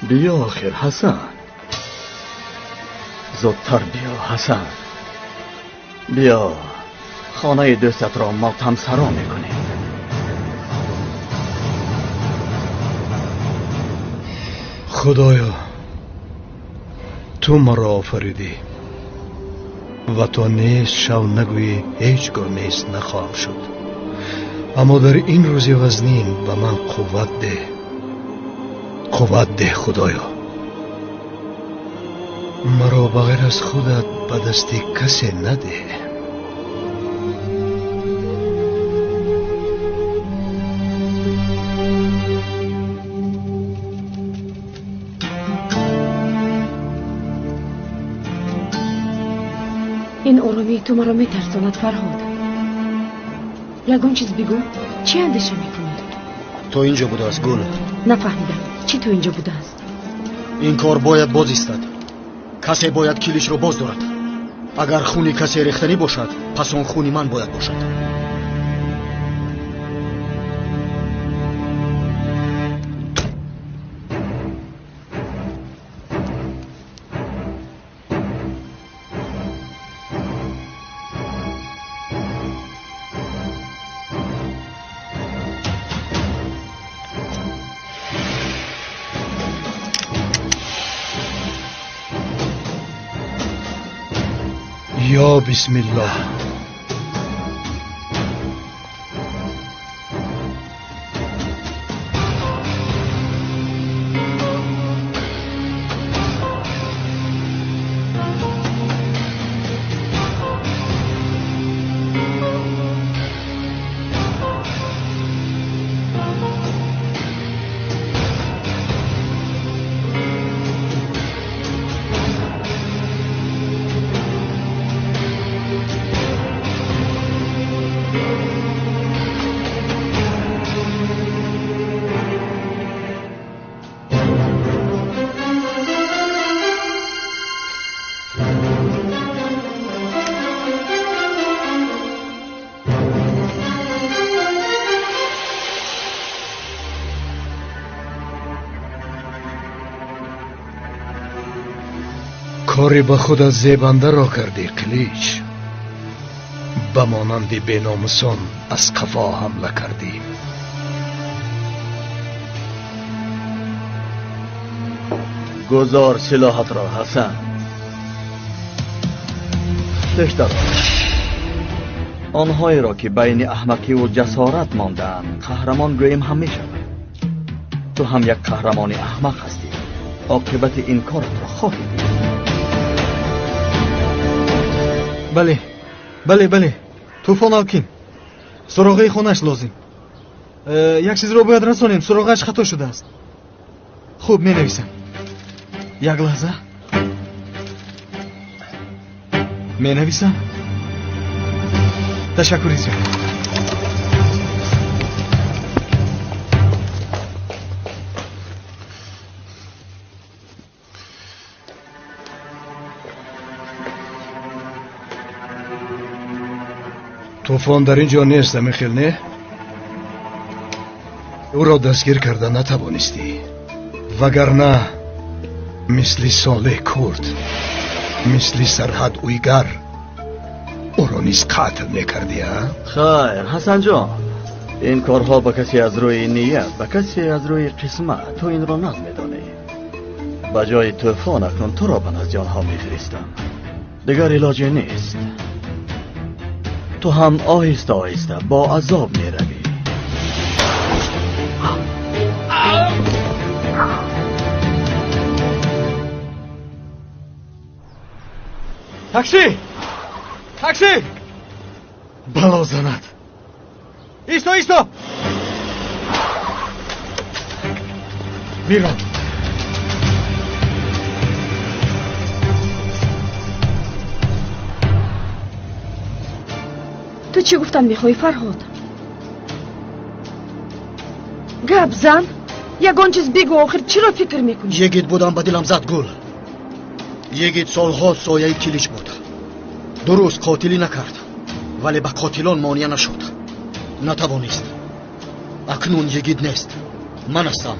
Биё охир Ҳасан. Зудтар биё Ҳасан. Биё хонаи дӯстатро мотамсаро мекунем. Худоё, ту маро офаридӣ ва то нест шав нагӯӣ ҳеҷ гоҳ нест нахоҳам шуд. Аммо дар ин рӯзи вазнин ба ман қувват деҳ. Қувват деҳ Худоё. Маро ба ғайр аз худат ба дасти касе надеҳ. Ин оромии ту маро метарсонад, Фарҳод. Ягон чиз бигӯ, чӣ андеша мекунӣ? То инҷо будааст, Гул. Нафаҳмидам, чӣ то инҷо будааст? Ин кор бояд боз истад. Касе бояд килишро боз дорад. Агар хуни касе рехтанӣ бошад, пас он хуни ман бояд бошад. Ё бисмиллоҳ. Кори ба худат зебандаро кардӣ, Қилич. Ба монанди беномусон аз қафо ҳамла кардӣ. Гузор силоҳатро, Ҳасан. Пештар онҳоеро ки байни аҳмақиву ҷасорат мондаанд қаҳрамон гӯем ҳам мешавад. Ту ҳам як қаҳрамони аҳмақ ҳастӣ. Оқибати ин коратро хоҳӣ дид. Бале, бале, бале. Тӯфон Алкин. Суроғаи хонаш лозим. Як чизро бояд расонем. Суроғааш хато шудааст. Хуб, менависам. Як лаҳза. Менависам. Ташаккури зиёд. Тӯфон дар ин ҷо нест, амихел не? Ӯро дастгир карда натавонистӣ, вагарна мисли Солеҳ Курд, мисли Сарҳад Уйгар ӯро низ қатл мекардӣ, а? Хайр, Ҳасанҷон, ин корҳо ба касе аз рӯи ният, ба касе аз рӯи қисмат. Ту инро нағз медонӣ. Ба ҷои тӯфон акнун туро ба назди онҳо мефиристам. Дигар илоҷе нест. Ту ҳам оҳиста оҳиста бо азоб меравӣ. Такси! Такси! Бало занад! Исто, исто! Бирон! Ту чӣ гуфтан мехоҳӣ, Фарҳод? Гап зан, ягон чиз бигӯ, охир чиро фикр мекунӣ? Йигит будам, ба дилам зад гул. Йигит солҳо сояи килич буд. Дуруст қотилӣ накард, вале ба қотилон монеа нашуд. Натавонист. Акнун йигит нест. Ман ҳастам.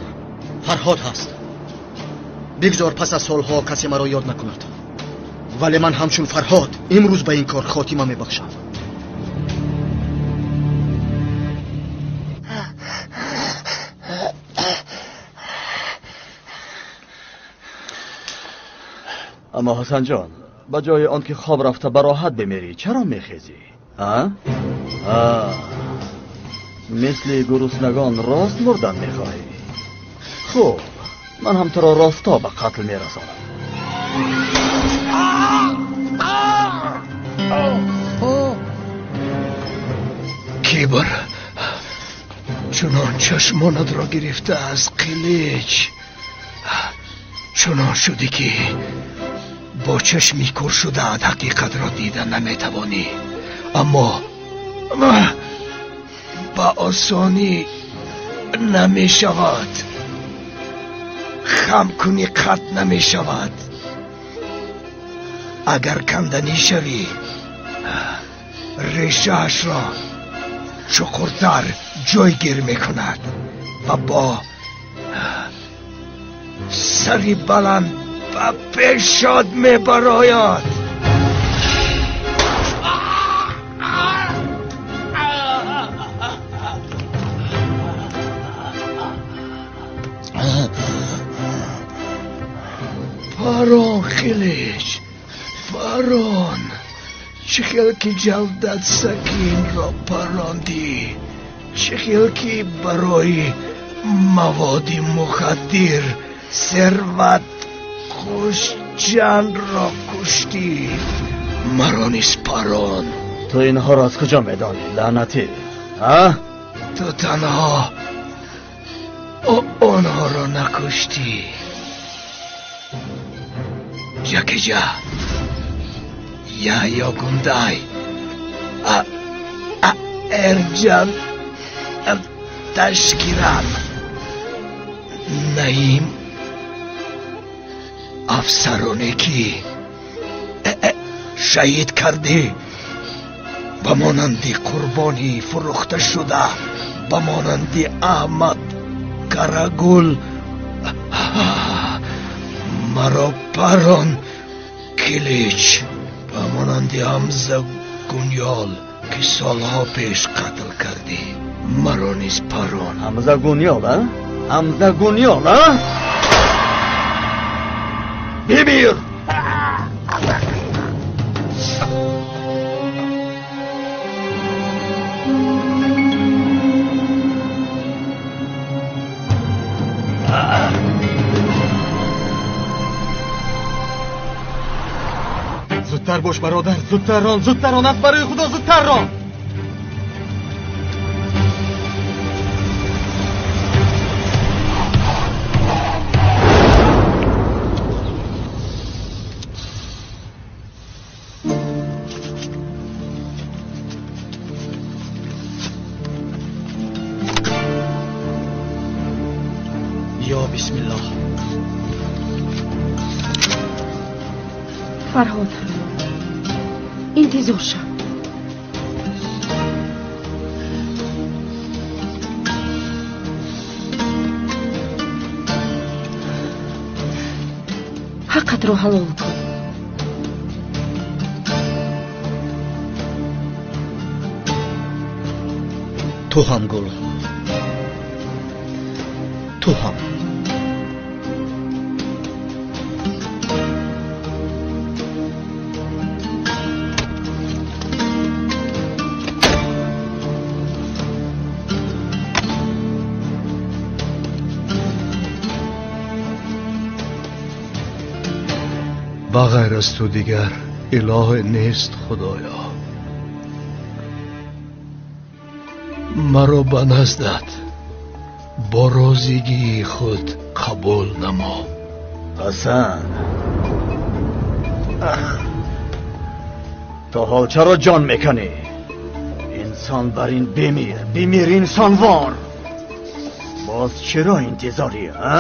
Фарҳод ҳаст. Бигзор пас аз солҳо касе маро ёд накунад, вале ман ҳамчун Фарҳод имрӯз ба ин кор хотима мебахшам. Аммо Ҳасанҷон, ба ҷои он ки хоб рафта ба роҳат бимирӣ, чаро мехезӣ? Мисли гуруснагон рост мурдан мехоҳӣ? Хуб, ман ҳам туро росто ба қатл мерасонам. Кибр чунон чашмонатро гирифта аз қилич, чунон шудӣ ки бо чашми кур шудаат ҳақиқатро дида наметавонӣ. Аммо ба осонӣ намешавад, хам кунӣ қатъ намешавад. Агар канданӣ шавӣ, решаашро чуқуртар ҷойгир мекунад ва бо сари баланд ба пешод мебарояд. Парон, Қилич, парон. Чӣ хел ки Ҷавдат Сакинро парондӣ, чӣ хел ки барои маводи мухаддир Серват Хушҷанро куштӣ, маро низ парон. Ту инҳоро аз куҷо медонӣ, лаънатӣ? Ту танҳо онҳоро накуштӣ. Ҷакиҷа, Яҳё Гундай, Эрҷан Ташкиран, Наим афсароне ки шаҳид кардӣ, ба монанди қурбонӣ фурӯхта шуда, ба монанди Аҳмад Карагул маро парон, Килич, ба монанди Ҳамза Гунёл ки солҳо пеш қатл кардӣ, маро низ парон. Ҳамза Гунёл, Ҳамза Гунёл, бимир! Зудтар бош бародар, зудтар рон, зудтар рон, аз барои Худо зудтар рон. Ё бисмиллоҳ. Фарҳод, интизор шав. Ҳаққатро ҳалол кун. Ту ҳам гул, ту ҳам. Ба ғайр аз ту дигар илоҳе нест, Худоё. Маро ба наздат бо розигии худ қабул намо. Ҳасан, то ҳол чаро ҷон мекунӣ? Инсон бар ин бимир, бимир инсонвор. Боз чаро интизорӣ, а?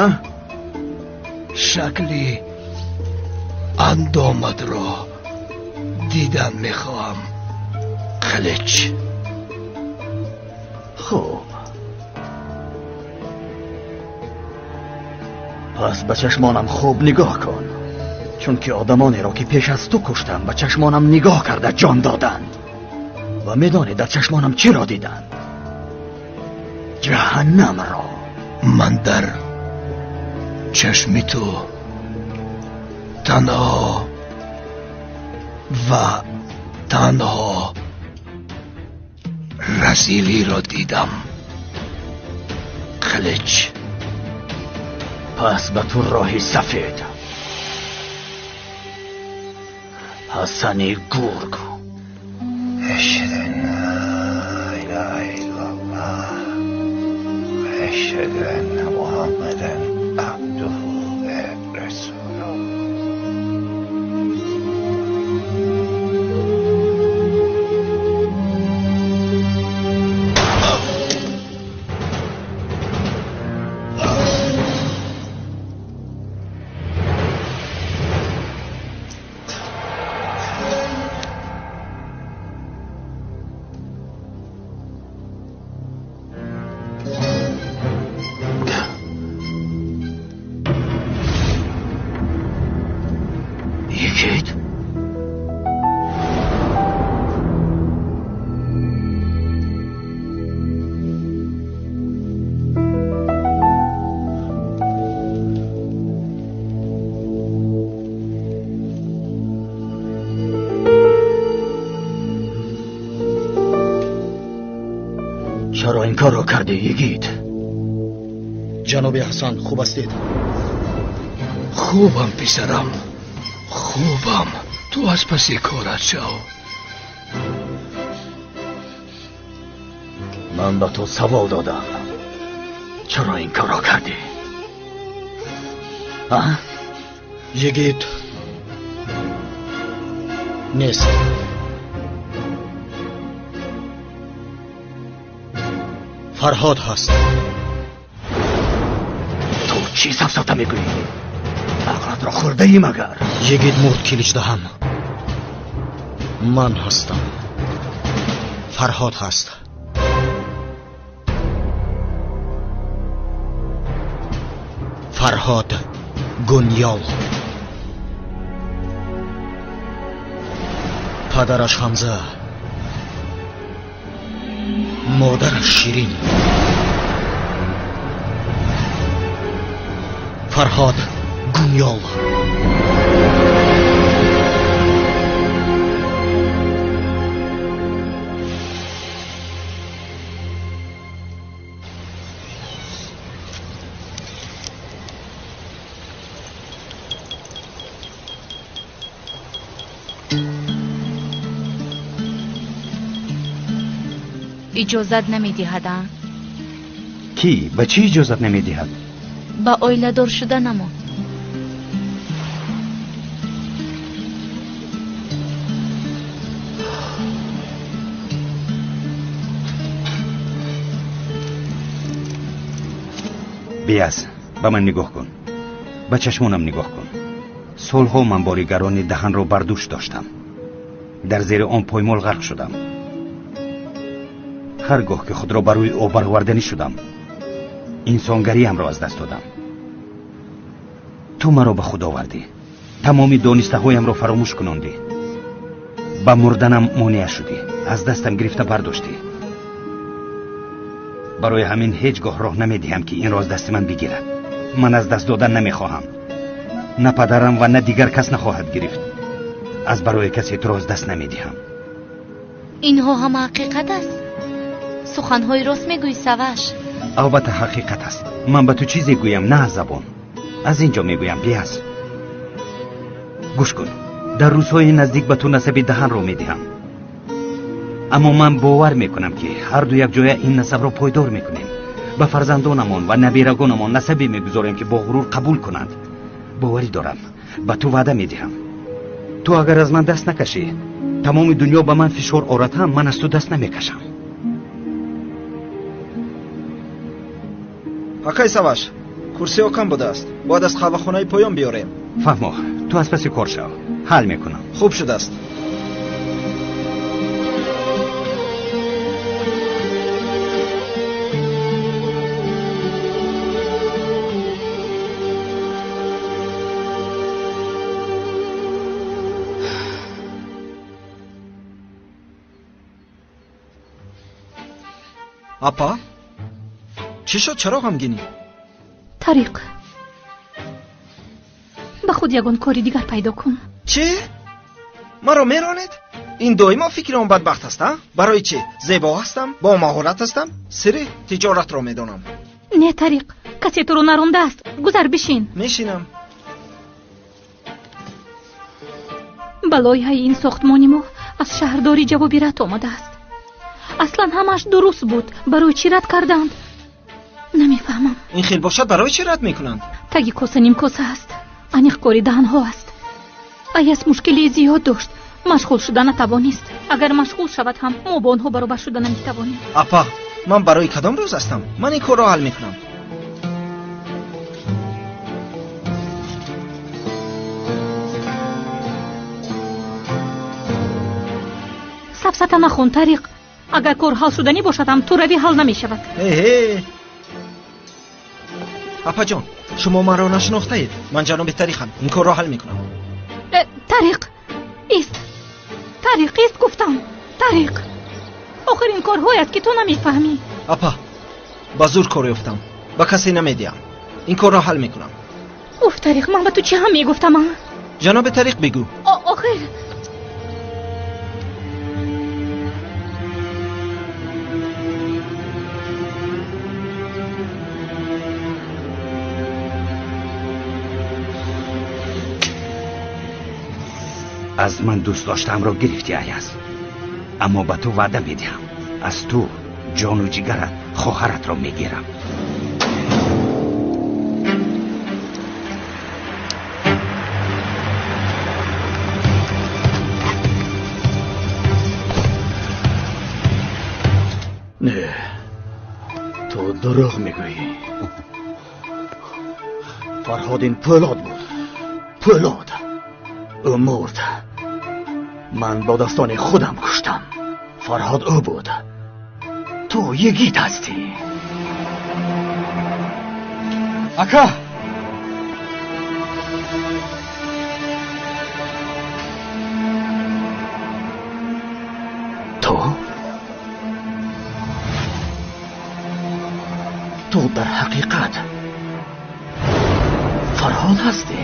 Шакли андоматро дидан мехоҳам, Қилич. Хуб. Пас ба чашмонам хуб нигоҳ кун, чунки одамонеро ки пеш аз ту куштам ба чашмонам нигоҳ карда ҷон доданд. Ва медонӣ дар чашмонам чиро диданд? Ҷаҳаннамро. Ман дар чашми ту танҳо ва танҳо разилиро дидам. Қилич. Пас ба ту роҳи сафед, Ҳасани гург. Ашҳаду ан ла илаҳа иллаллоҳ ва ашҳаду анна Муҳаммадан абдуҳу ва расулуҳ. چرا این کار را کردی یگید؟ جناب حسن خوب هستید؟ خوبم پسرم، خوبم. تو از پس کارت شو. من به تو سوال دادم چرا این کار را کردی؟ یگید نیست. فرهاد هست. تو چی سفسطه میگویی؟ عقلت را خورده ای مگر؟ یگید مرد کلیچ دهم. من هستم. فرهاد هست. فرهاد گنیال. پدرش حمزه، مادرش شیرین. فرهاد گونیال. Иҷозат намедиҳад? Кӣ? Ба чӣ иҷозат намедиҳад? Ба оиладор шуданамо. Биаз, ба ман нигоҳ кун, ба чашмонам нигоҳ кун. Солҳо ман бори гарони даҳанро бар дӯш доштам. Дар зери он поймол ғарқ шудам. Ҳар гоҳ ки худро бар рӯи об бароварданӣ шудам, инсонгариамро аз даст додам. Ту маро ба худ овардӣ, тамоми донистаҳоямро фаромӯш кунондӣ, ба мурданам монеа шудӣ, аз дастам гирифта бардоштӣ. Барои ҳамин ҳеҷ гоҳ роҳ намедиҳам ки инро аз дасти ман бигирад. Ман аз даст додан намехоҳам. На падарам ва на дигар кас нахоҳад гирифт. Аз барои касе туро аз даст намедиҳам. Инҳо ҳама ҳақиқат аст? Суханҳои рост мегӯӣ, Саваш? Албатта ҳақиқат аст. Ман ба ту чизе гӯям, на аз забон. Аз ин ҷо мегӯям, биаз. Гӯш кун, дар рӯзҳои наздик ба ту насаби даҳанро медиҳам. Аммо ман бовар мекунам ки ҳарду якҷоя ин насабро пойдор мекунем. Ба фарзандонамон ва набирагонамон насабе мегузорем ки бо ғурур қабул кунанд. Боварӣ дорам, ба ту ваъда медиҳам. Ту агар аз ман даст накашӣ, тамоми дунё ба ман фишор орад ҳам, ман аз ту даст намекашам. Акай Саваш, курсиҳо кам будааст. Бояд аз қаҳвахонаи поён биёрем. Фаҳмо, ту аз паси кор шав. Ҳал мекунам. Хуб шудааст. Апа, чӣ шуд? Чаро ғамгинӣ? Тариқ, ба худ ягон кори дигар пайдо кун. Чӣ? Маро меронед? Ин доимо фикри он бадбахт аст, а? Барои чӣ? Зебо ҳастам, бо маҳорат ҳастам, сирри тиҷоратро медонам. Не, Тариқ, касе туро нарондааст. Гузар, бишин. Мешинам. Ба лоиҳаи ин сохтмони мо аз шаҳрдорӣ ҷавоби рад омадааст. Аслан ҳамааш дуруст буд. Барои чӣ рад карданд? Намефаҳмам. Ин хел бошад, барои чӣ рад мекунанд? Таги коса нимкоса аст. Аниқ кори даҳанҳо аст. Аяс мушкилии зиёд дошт. Машғул шуда натавонист. Агар машғул шавад ҳам, мо бо онҳо баробар шуда наметавонем. Апа, ман барои кадом рӯз ҳастам? Ман ин корро ҳал мекунам. Сафсата нахон, Тариқ. Агар кор ҳал шуданӣ бошад ҳам, ту равӣ ҳал намешавад. Эҳе, апаҷон, шумо маро нашинохтаед. Ман ҷаноби Тариқам. Ин корро ҳал мекунам. Тариқ, ист. Тариқ, ист гуфтам. Тариқ, охир ин корҳоест ки ту намефаҳмӣ. Апа, ба зур кор ёфтам. Ба касе намедиҳам. Ин корро ҳал мекунам. Уф, Тариқ, ман ба ту чӣ ҳам мегуфтам? Ҷаноби Тариқ, бигӯ. Охир аз ман дӯст доштаамро гирифтӣ, Аяз. Аммо ба ту ваъда медиҳам, аз ту ҷону ҷигарат хоҳаратро мегирам. Не, ту дурӯғ мегӯӣ. Фарҳод ин пӯлод буд. Пӯлод. Ӯ мурд. Ман бо дастони худам куштам. Фарҳод ӯ буд. Ту йигит ҳастӣ. Ака! Ту? Ту дар ҳақиқат Фарҳод ҳастӣ?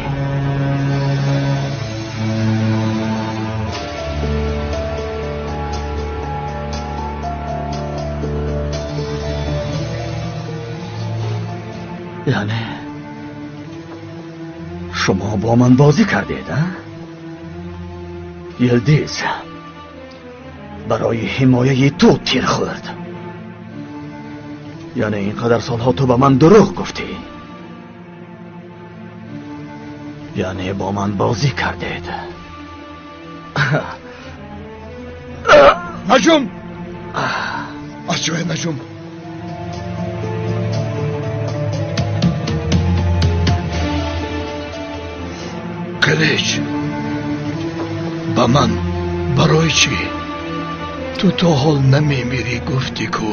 Яъне шумо бо ман бозӣ кардед, а? Йилдиз барои ҳимояи ту тир хӯрд. Яъне ин қадар солҳо ту ба ман дурӯғ гуфтӣ. Яъне бо ман бозӣ кардед. Наҷум! Аз ҷоя наҷум! Калеч, ба ман барои чӣ? Ту то ҳол намемирӣ гуфтӣ ку?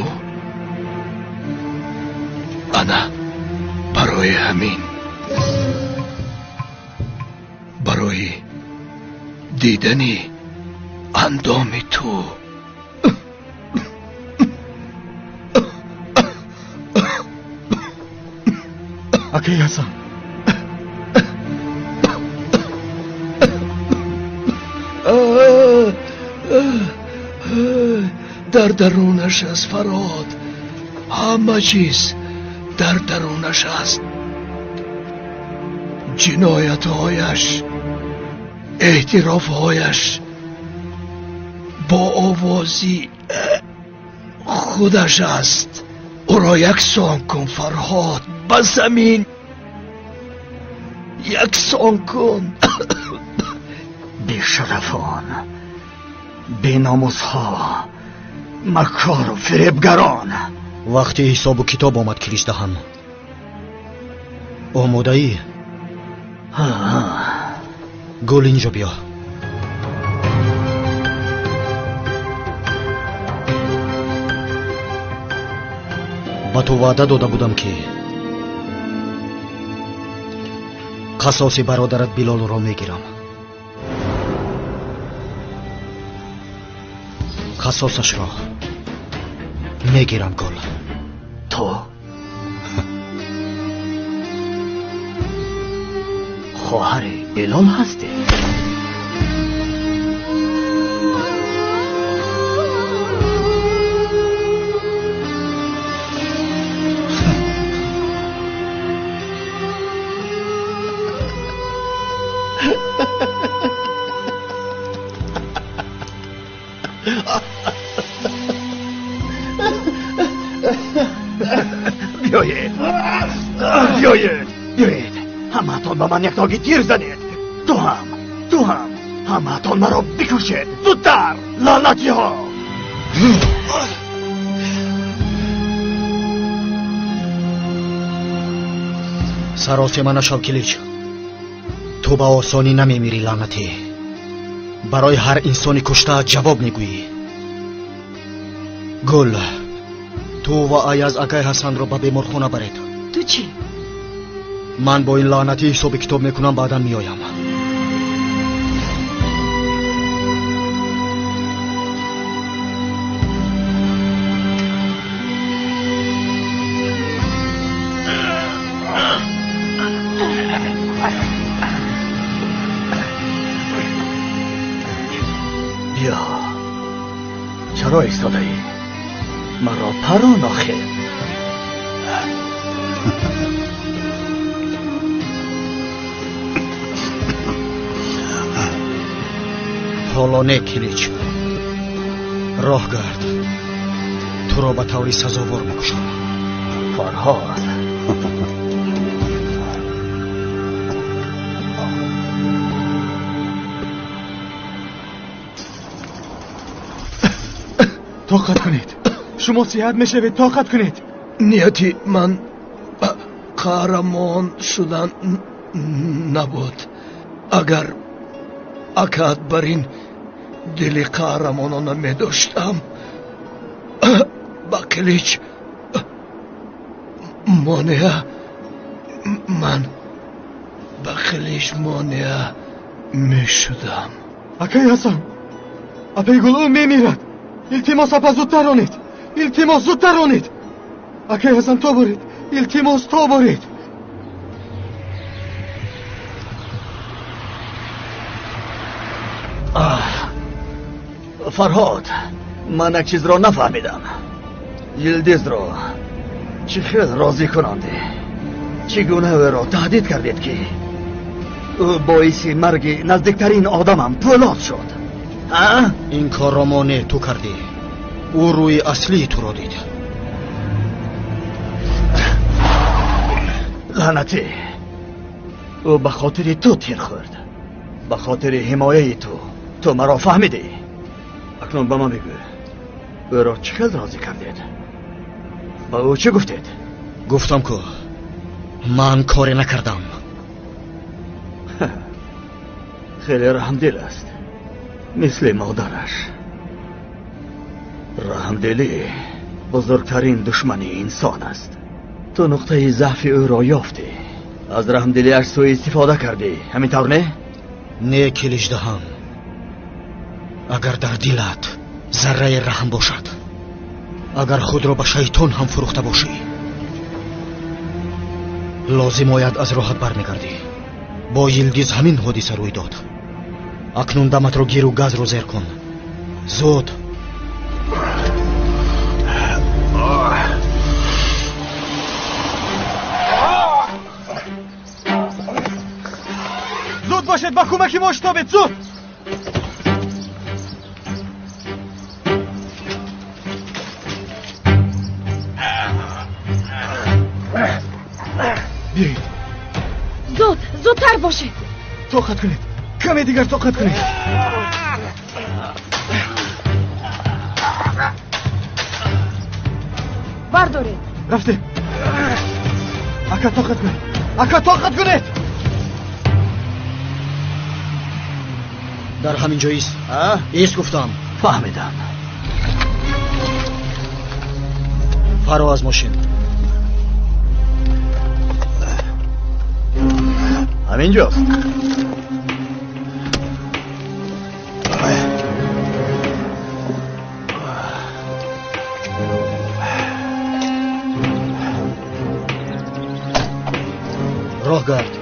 Ана барои ҳамин, барои дидани андоми ту. Акай Ҳасан, дар дарунаш аст Фарҳод. Ҳама чиз дар дарунаш аст. Ҷиноятҳояш, эътирофҳояш бо овози худаш аст. Ӯро яксон кун, Фарҳод, ба замин яксон кун. Бешарафон, беномусҳо, макору фиребгарон. Вақти ҳисобу китоб омад, Киличдаҳан. Омодаӣ? Гул, инҷо биё. Ба ту ваъда дода будам, ки қасоси бародарат Билолро мегирам. Қасосашро Мегирам, Гул. Ту хоҳари Билол ҳастӣ? Биёед, биёед, биёед, ҳамаатон ба ман яктоги тир занед. Ту ҳам, ту ҳам, ҳамаатон маро бикушед. Зудтар, лаънатиҳо! Саросема нашав, Килич. Ту ба осонӣ намемирӣ, лаънатӣ. Барои ҳар инсони куштаат ҷавоб мегӯӣ. Гул, ту ва Аяз акай Ҳасанро ба беморхона баред. Ту чӣ? Ман бо ин лаънатӣ ҳисоби китоб мекунам, баъдан меоям. Биё, чаро истодаӣ? Маро парон охир. Ҳоло не, Килич. Роҳ гард, туро ба таври сазовор мекушам. Фарҳод, тоқат кунед, шумо сиҳат мешавед, тоқат кунед. Нияти ман қаҳрамон шудан набуд. Агар акат бар ин дили қаҳрамонона медоштам, ба Қилич монеа ман ба Қилич монеа мешудам. Акай Ҳасан, апаи Гул, ӯ мемирад. Илтимос, апа, зудтар ронед. Илтимос, зудтар ронед. Акай Ҳасан, то боред. Илтимос, то боред. Фарҳод, ман як чизро нафаҳмидам. Йилдизро чӣ хел розӣ кунондӣ? Чӣ гуна ӯро таҳдид кардед, ки ӯ боиси марги наздиктарин одамам Пӯлод шуд? Ин корро монеъ ту кардӣ. Ӯ рӯи аслии туро дид. Лаънатӣ, ӯ ба хотири ту тир хӯрд, ба хотири ҳимояи ту. Ту маро фаҳмидӣ? Акнун ба ман бигӯ, ӯро чӣ хел розӣ кардед? Ба ӯ чӣ гуфтед? Гуфтам ку, ман коре накардам. Хеле раҳмдил аст, мисли модараш. Раҳмдилӣ бузургтарин душмани инсон аст. Ту нуқтаи заъфи ӯро ёфтӣ, аз раҳмдилиаш суистифода кардӣ, ҳамин тавр не? Не, Киличдаҳан, агар дар дилат зарраи раҳм бошад, агар худро ба шайтон ҳам фурӯхта бошӣ, лозим ояд аз роҳат бармегардӣ. Бо Йилдиз ҳамин ҳодиса рӯй дод. Акнун даматро гиру газро зер кун. Зуд. Зуд бошед, ба кӯмаки мо шитобед, зуд. Биёед. Зуд, зудтар бошед. Тоқат кунед, каме дигар тоқат кунед. Бардоред. Рафтем. Ака, тоқат кунед, ака, тоқат кунед. Дар ҳамин ҷо ист. Ист гуфтам. Фаҳмидам. Фаро аз мошин. Ҳамин ҷост. Роҳ гард.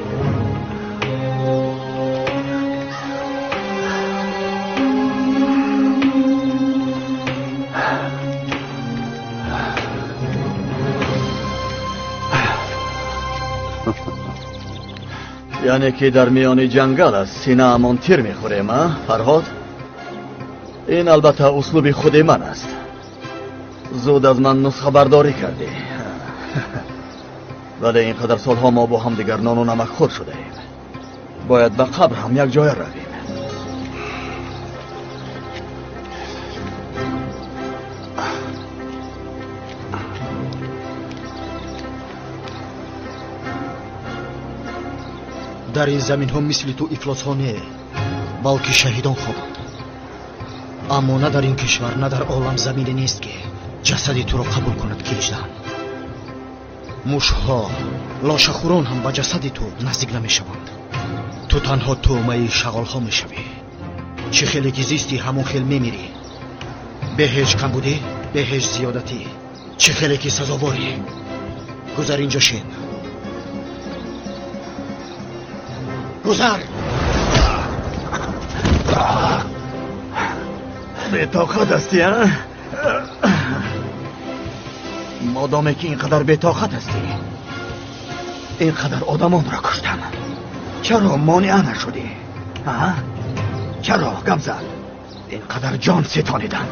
Яъне ки дар миёни ҷангал аз синаамон тир мехӯрем, а Фарҳод? Ин албатта услуби худи ман аст. Зуд аз ман нусхабардорӣ кардӣ. Вале ин қадар солҳо мо бо ҳамдигар нону намакхӯр шудаем. Бояд ба қабр ҳам як ҷоя равем. Дар ин заминҳо мисли ту ифлосҳо не, балки шаҳидон хобанд. Аммо на дар ин кишвар, на дар олам замине нест, ки ҷасади туро қабул кунад Киличдаҳан. Мушҳо, лошахӯрон ҳам ба ҷасади ту наздик намешаванд. Ту танҳо тӯъмаи шағолҳо мешавӣ. Чӣ хеле ки зистӣ, ҳамон хел мемирӣ. Бе ҳеҷ камбудӣ, бе ҳеҷ зиёдатӣ. Чӣ хеле ки сазоворӣ. Гузар, инҷо шин. Гузар! Бетоқат ҳастӣ, а? Модоме ки ин қадар бетоқат ҳастӣ, ин қадар одамонро куштам, чаро монеа нашудӣ? Чаро гамзан? Ин қадар ҷон ситонидам.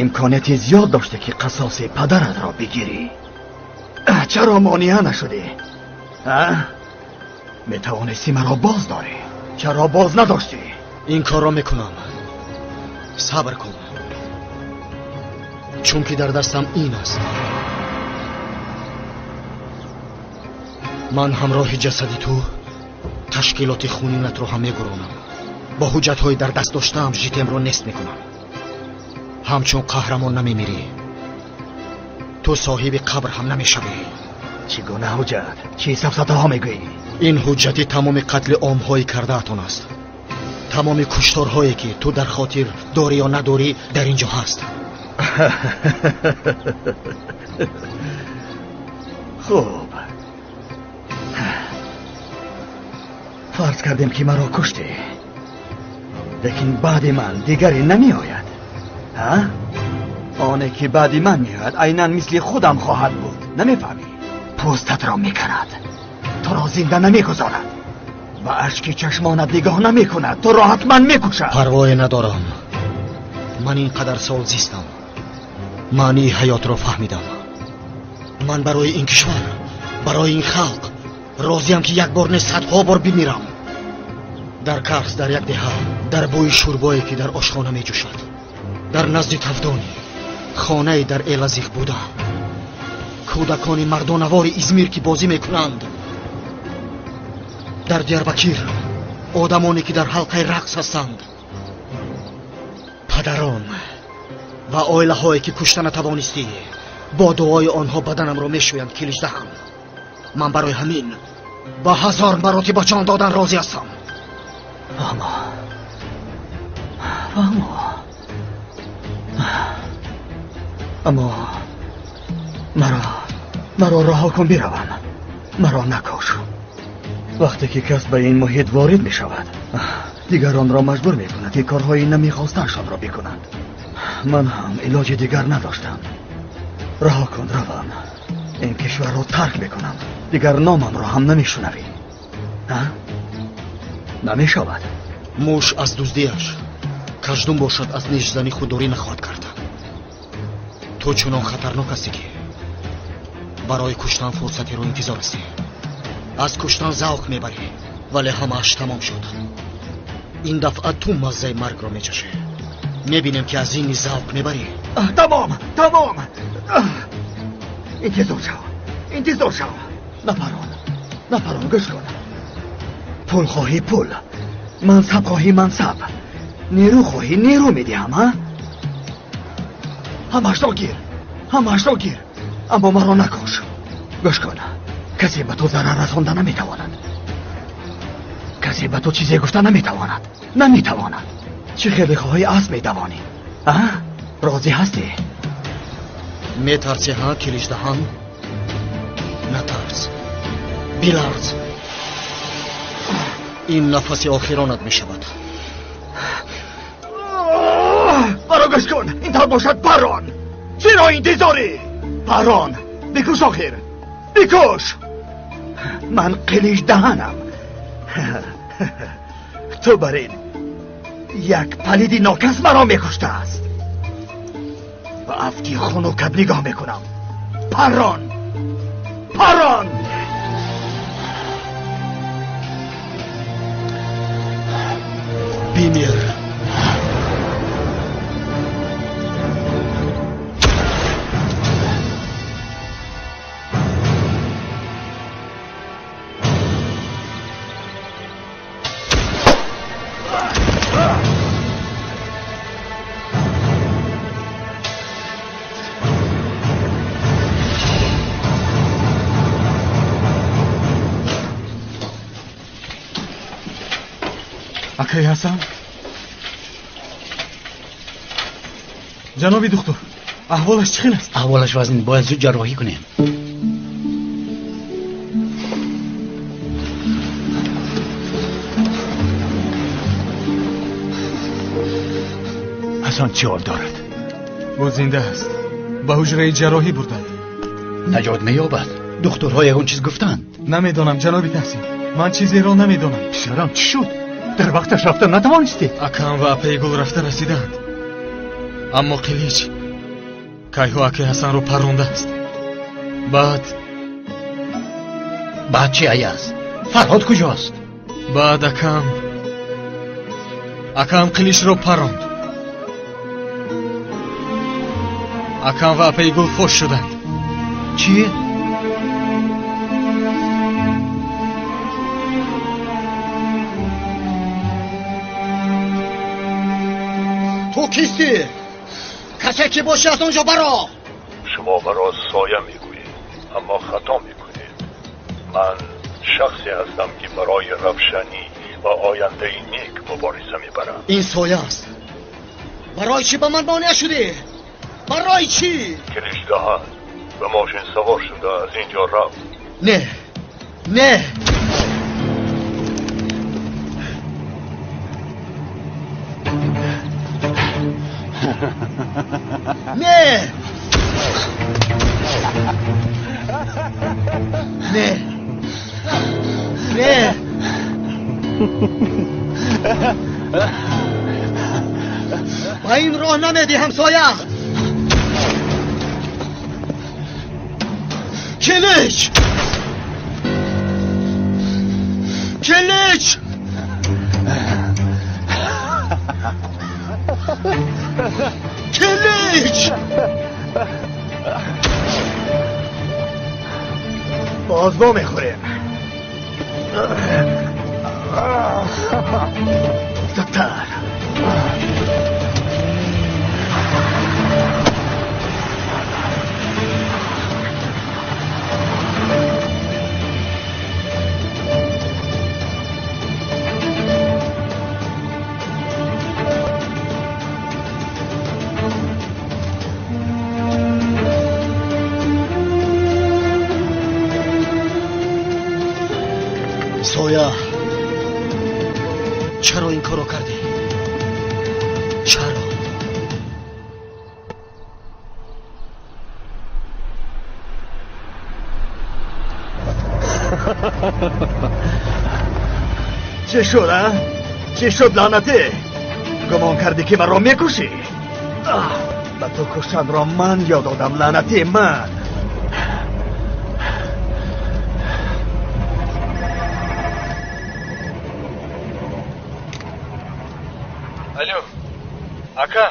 Имконияти зиёд доште ки қасоси падаратро бигирӣ. Чаро монеа нашудӣ? Метавонисти маро боз дорӣ. Чаро боз надоштӣ? Ин корро мекунам. Сабр кун. Чунки дар дастам ин аст. Ман ҳамроҳи ҷасади ту ташкилоти хунинатро ҳам мегуронам. Бо ҳуҷҷатҳои дар даст доштаам житемро нест мекунам. Ҳамчун қаҳрамон намемирӣ. Ту соҳиби қабр ҳам намешавӣ. Чӣ гуна ҳуҷҷат? Чӣ сафсатаҳо мегӯӣ? Ин ҳуҷҷати тамоми қатли омҳои кардаатон аст. Тамоми кушторҳое ки ту дар хотир дорӣ ё надорӣ дар ин ҷо ҳаст. Хуб, фарз кардем ки маро куштӣ, лекин баъди ман дигаре намеояд. Оне ки баъди ман меояд айнан мисли худам хоҳад буд. Намефаҳмӣ? Пӯстатро меканад, туро зинда намегузорад, ба ашки чашмонат нигоҳ намекунад, туро ҳатман мекушад. Парвое надорам. Ман ин қадар сол зистам, маънии ҳаётро фаҳмидам. Ман барои ин кишвар, барои ин халқ розиям ки як бор не, садҳо бор бимирам. Дар Карс, дар як деҳа, дар бӯи шӯрбое ки дар ошхона меҷӯшад, дар назди тавдони хонае дар Элазиғ буда, кӯдакони мардонавори Измир ки бозӣ мекунанд, дар Диярбакир одамоне ки дар ҳалқаи рақс ҳастанд, падарон ва оилаҳое ки кушта натавонистӣ, бо дуои онҳо баданамро мешӯянд Киличдаҳан. Ман барои ҳамин ба 1000 маротиба ҷон додан розӣ ҳастам. Фаҳмо, фаҳмо, аммо маро раҳо кун, биравам. Маро накуш. Вақте ки кас ба ин муҳит ворид мешавад, дигаронро маҷбур мекунад ки корҳои намехостаашонро бикунанд. Ман ҳам илоҷи дигар надоштам. Раҳо кун, равам. Ин кишварро тарк мекунам. Дигар номамро ҳам намешунавӣ. Намешавад. Муш аз дуздиаш, каждум бошад аз нишзани худдорӣ нахоҳад кард. Ту чунон хатарнок ҳастӣ ки барои куштан фурсатеро интизор ҳастӣ. Аз куштан завқ мебарӣ, вале ҳамааш тамом шуд. Ин дафъа ту маззаи маргро мечашӣ. Мебинем ки аз ин низ завқ мебарӣ. Тамом, тамом. Интизор шав, интизор шав. Напарон, напарон, гӯш кун. Пул хоҳӣ пул, мансаб хоҳӣ мансаб, нерӯ хоҳӣ нерӯ медиҳам. Ҳамаашро гир, ҳамаашро гир, аммо маро накуш. Гӯш кун, касе ба ту зарар расонда наметавонад. Касе ба ту чизе гуфта наметавонад. Наметавонад. Чӣ хеле хоҳӣ асп медавонӣ. Розӣ ҳастӣ? Метарсӣ ҳа, Киличдаҳан? Натарс, биларз. Ин нафаси охиронат мешавад. Маро гӯш кун, ин тавр бошад парон. Чиро интизорӣ? Парон, бикуш охир, бикуш. Ман қилич даҳанам. Ту бар ин як палиди нокас маро мекуштааст. Ба афти хунукат нигоҳ мекунам. Парон, парон. Бимир. Акай Ҳасан, ҷаноби духтур, аҳволаш чӣ хел аст? Аҳволаш вазнин, бояд зуд ҷарроҳӣ кунем. Ҳасан чӣ ҳол дорад? Ӯ зинда аст. Ба ҳуҷраи ҷарроҳӣ бурданд. Наҷот меёбад? Духтурҳо ягон чиз гуфтанд? Намедонам, ҷаноби Таҳсин. Ман чизеро намедонам. Писарам, чӣ шуд? Дар вақташ рафта натавонистед? Акам ва апаи Гул рафта расиданд. Аммо Қилич кайҳо акаи Ҳасанро паррондааст. Баъд Баъд чи, Аяз? Фарҳод куҷост? Баъд акам Қиличро парронд. Акам ва апаи Гул фош шуданд. Чӣ? Ту кистӣ? Касе ки бошӣ, аз он ҷо баро. Шумо маро соя мегӯед, аммо хато мекунед. Ман шахсе ҳастам, ки барои равшанӣ ва ояндаи нек мубориза мебарам. Ин соя аст. Барои чӣ ба ман монеа шудӣ? Барои чӣ? Килич даҳан ба мошин савор шуда аз ин ҷо рафт. Не, не. Не! Не! Не! Ба ин роҳ намедиҳам, соя! Килич! Килич! Килич! Боз во мехӯрем. Зудтар. Соя, чаро ин корро кардӣ? Чаро? Чӣ шуд, а? Чӣ шуд, лаънатӣ? Гумон кардӣ, ки маро мекушӣ? Ба ту куштанро ман ёд додам, лаънатӣ, ман. Алло, ака.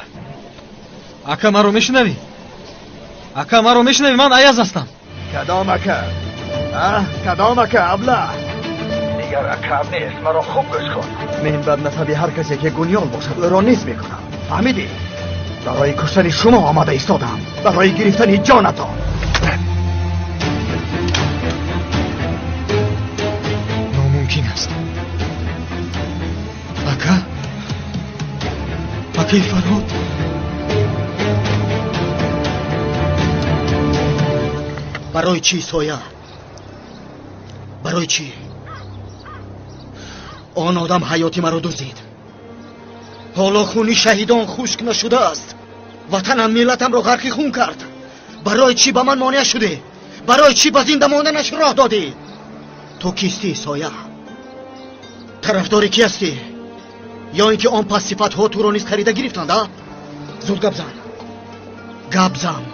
Ака, маро мешунавӣ? Ака, маро мешунавӣ? Ман Аяз ҳастам. Кадом ака? А? Кадом ака, абла? Дигар акам нест, маро хуб гӯш кун. Ман бад насаби ҳар касе ки гунёл бошад, ӯро низ мекунам. Фаҳмидӣ? Барои куштани шумо омада истодам. Барои гирифтани ҷонатон. Номумкин аст. Ака? Акаи Фарҳод? Барои чӣ, соя? Барои чӣ? Он одам ҳаёти маро дуздид. Ҳоло хуни шаҳидон хушк нашудааст. Ватанам, миллатамро ғарқи хун кард. Барои чӣ ба ман монеа шудӣ? Барои чӣ ба зинда монданаш роҳ додӣ? Ту кистӣ, соя? Тарафдори кӣ ҳастӣ? Ё ин ки он пас сифатҳо туро низ харида гирифтанд, а? Зуд гап зан, гап зан.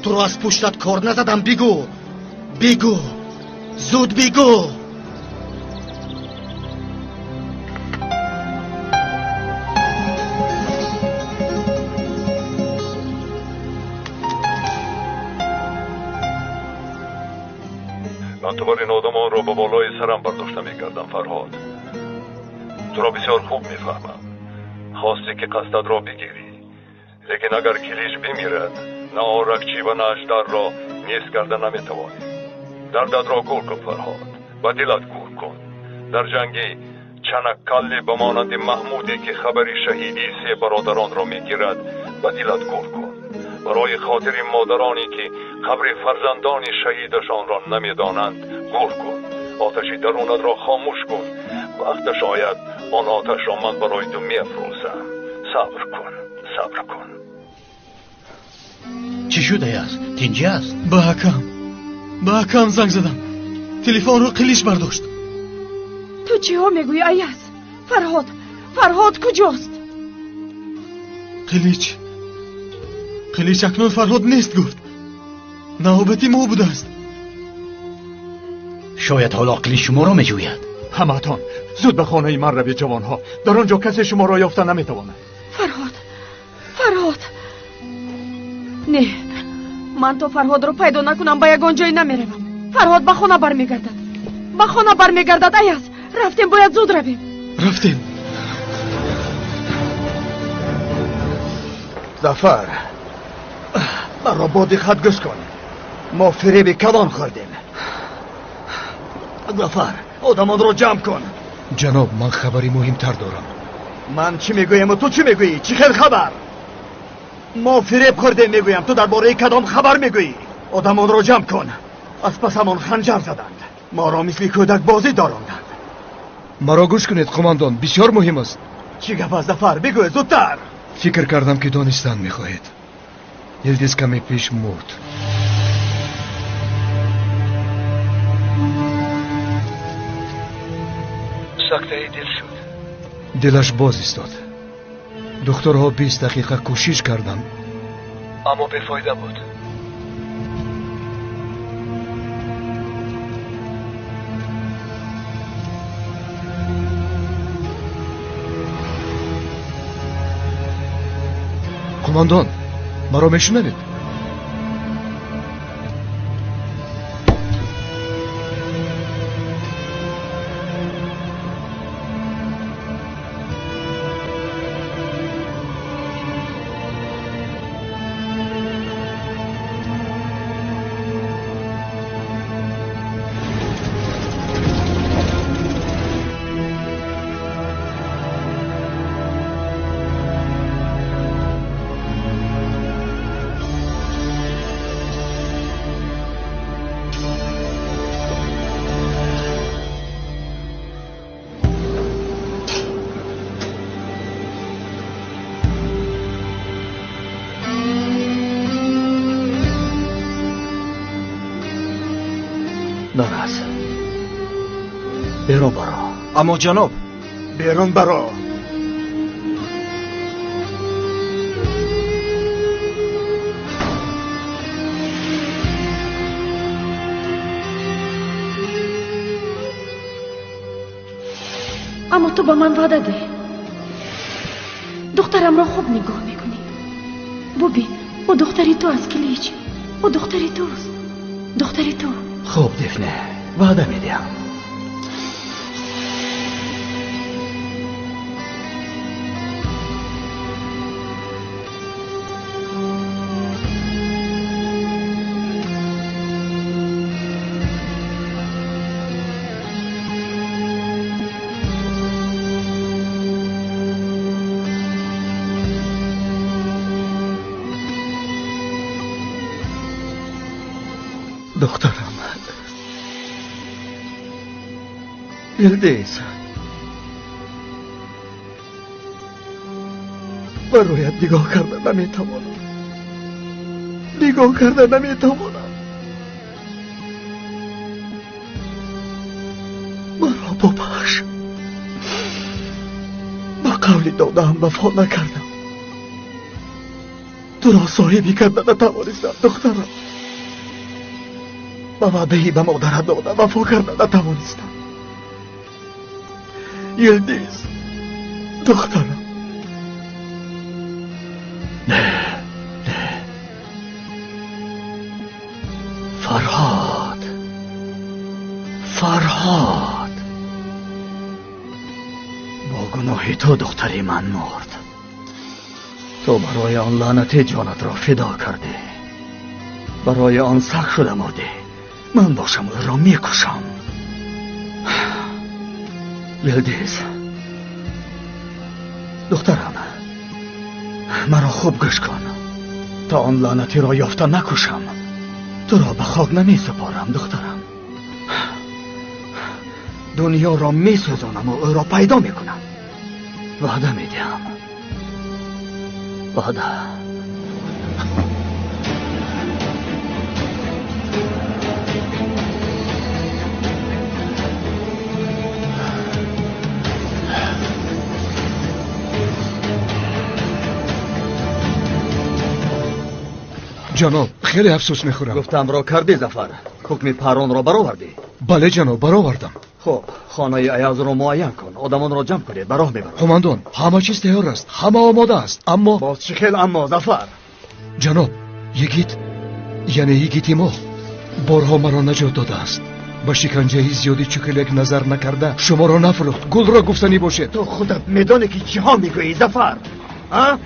Туро аз пуштат кор назадам. Бигӯ, бигӯ, зуд бигӯ. Ман ту бар ин одамонро ба болои сарам бардошта мекардам, Фарҳод. Туро бисёр хуб мефаҳмам. Хостӣ ки қасдатро бигирӣ, лекин агар Килич бимирад, на Оракчӣ ва на Аждарро нест карда наметавонӣ. Дардатро гур кун, Фарҳод, ба дилат гур кун. Дар ҷанги Чанаккалле ба монанди Маҳмуде ки хабари шаҳидии се бародаронро мегирад, ба дилат гур кун. Барои хотири модароне ки қабри фарзандони шаҳидашонро намедонанд, гур кун. Оташи дарунатро хомӯш кун. Вақташ ояд, он оташро ман барои ту меафрӯзам. Сабр кун, сабр кун. Чӣ шудааст? Тинҷӣ аст? Ба акам занг задам. Телефонро Қилич бардошт. Ту чиҳо мегӯӣ, Аяз? Фарҳод, Фарҳод куҷост? Қилич, Қилич акнун Фарҳод нест, гуфт. Навбати мо будааст. Шояд ҳоло Қилич шуморо меҷӯяд. Ҳамаатон зуд ба хонаи ман равед, ҷавонҳо. Дар он ҷо касе шуморо ёфта наметавонад. Фарҳод, Фарҳод. Не, ман то Фарҳодро пайдо накунам ба ягон ҷой намеравам. Фарҳод ба хона бармегардад, ба хона бармегардад. Аяз, рафтем, бояд зуд равем. Рафтем. Зафар, маро бо диққат гӯш кун. Мо фиреби калон хӯрдем. Зафар, одамонро ҷамъ кун. Ҷаноб, ман хабари муҳимтар дорам. Ман чӣ мегӯяму ту чӣ мегӯӣ? Чӣ хел хабар? Мо фиреб хӯрдем, мегӯям. Ту дар бораи кадом хабар мегӯӣ? Одамонро ҷамъ кун. Аз пасамон ханҷар заданд. Моро мисли кӯдак бозӣ доронданд. Маро гӯш кунед, қумандон, бисёр муҳим аст. Чӣ гап аст, Зафар? Бигӯ зудтар. Фикр кардам ки донистан мехоҳед. Йилдиз каме пеш мурд. Сактаи дил шуд. Дилаш боз истод. Духтурҳо 20 дақиқа кӯшиш карданд, аммо бефоида буд. Қумандон, маро мешунавед? Нарас, берун баро. Аммо ҷаноб, берун баро. Аммо ту ба ман ваъда деҳ, духтарамро хуб нигоҳ мекунӣ. Бубин, ӯ духтари ту аст, Килич. Ӯ духтари туст, духтари ту. Хуб, Дифне, ваъда медиҳам. Духтарам Йилдиз. Ба рӯят нигоҳ карда наметавонам. Нигоҳ карда наметавонам. Маро бубахш. Ба қавли додаам вафо накардам. Туро соҳибӣ карда натавонистам, духтарам. Ба ваъдаи ба модарат дода вафо карда натавонистам. Йилдиз, духтарам. Не, не. Фарҳод, Фарҳод. Бо гуноҳи ту духтари ман мурд. Ту барои он лаънати ҷонатро фидо кардӣ. Барои он саг шуда мурдӣ. Ман бошам ӯро мекушам. Йилдиз, духтарам, маро хуб гӯш кун. То он лаънатиро ёфта накушам, туро ба хок намесупорам, духтарам. Дунёро месӯзонаму ӯро пайдо мекунам. Ваъда медиҳам. Ваъда. Ҷаноб, хеле афсӯс мехӯрам. Гуфтамро кардӣ, Зафар. Ҳукми паронро баровардӣ? Бале, ҷаноб, баровардам. Хуб, хонаи Аязро муайян кун. Одамонро ҷамъ кунед, ба роҳ мебарам. Қумандон, ҳама чиз тайёр аст, ҳама омода аст, аммо боз чӣ хел аммо, Зафар? Ҷаноб, йигит, яъне йигити мо, борҳо маро наҷот додааст. Ба шиканҷаи зиёди чукелек назар накарда шуморо нафурӯхт. Гулро гуфтанӣ бошед. Ту худат медонӣ ки чиҳо мегӯӣ, Зафар? А?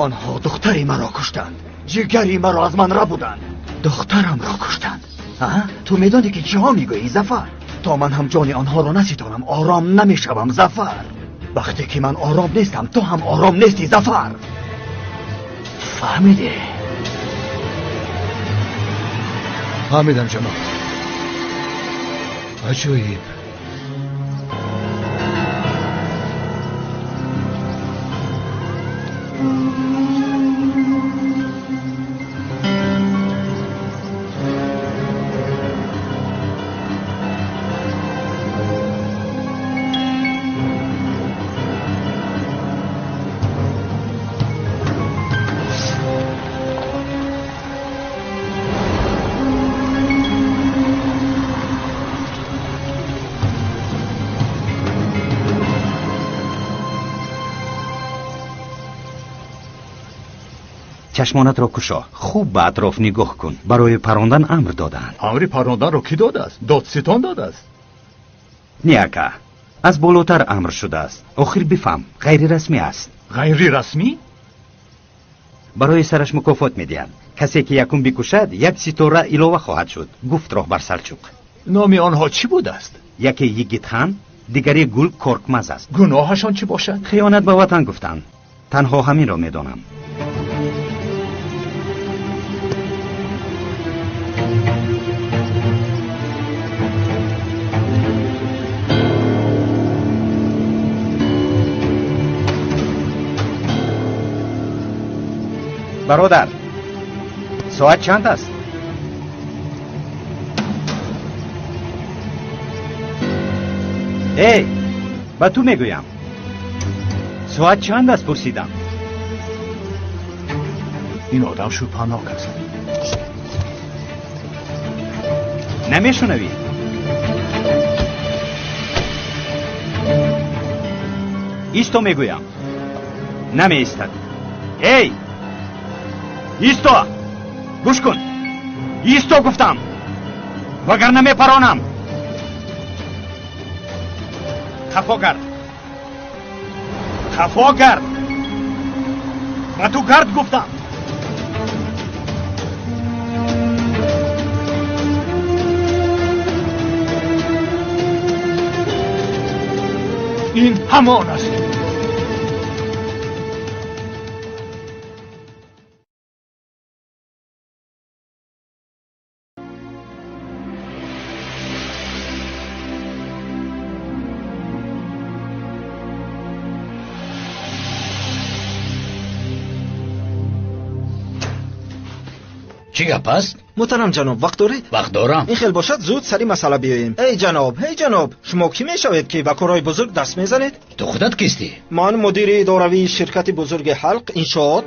Онҳо духтари маро куштанд. Ҷигари маро аз ман рабуданд. Духтарамро куштанд. А? Ту медонӣ ки чиҳо мегӯӣ, Зафар? То ман ҳам ҷони онҳоро наситонам, ором намешавам, Зафар. Вақте ки ман ором нестам, ту ҳам ором нестӣ, Зафар. Фаҳмидӣ? Фаҳмидам, ҷаноб. Аҷоиб. Чашмонатро кушо, хуб ба атроф нигоҳ кун. Барои парондан амр доданд. Амри паронданро кӣ додааст? Додситон додааст? Не, ака, аз болотар амр шудааст. Охир бифаҳм, ғайрирасмӣ аст. Ғайрирасмӣ? Барои сараш мукофот медиҳанд. Касе ки якум бикушад, як ситора илова хоҳад шуд, гуфт роҳбар Салчуқ. Номи онҳо чӣ будааст? Яке Йигитхан, дигаре Гул Коркмаз аст. Гуноҳашон чӣ бошад? Хиёнат ба ватан гуфтанд. Танҳо ҳаминро медонам. Бародар, соат чанд аст? Эй, ба ту мегӯям. Соат чанд аст пурсидам. Ин одам шубҳанок аст. Намешунавӣ? Исто мегӯям. Намеистад. Эй! Исто! Гӯш кун! Исто гуфтам! Вагарна мепаронам! Хафо гард! Хафо гард! Ба ту гард гуфтам! Ин ҳамон аст. Чӣ гап аст? Муҳтарам ҷаноб, вақт доред? Вақт дорам. Ин хел бошад, зуд сари масъала биёем. Эй ҷаноб, эй ҷаноб, шумо кӣ мешавед, ки ба корҳои бузург даст мезанед? Ту худат кистӣ? Ман мудири идоравии ширкати бузурги Ҳалқ иншоот.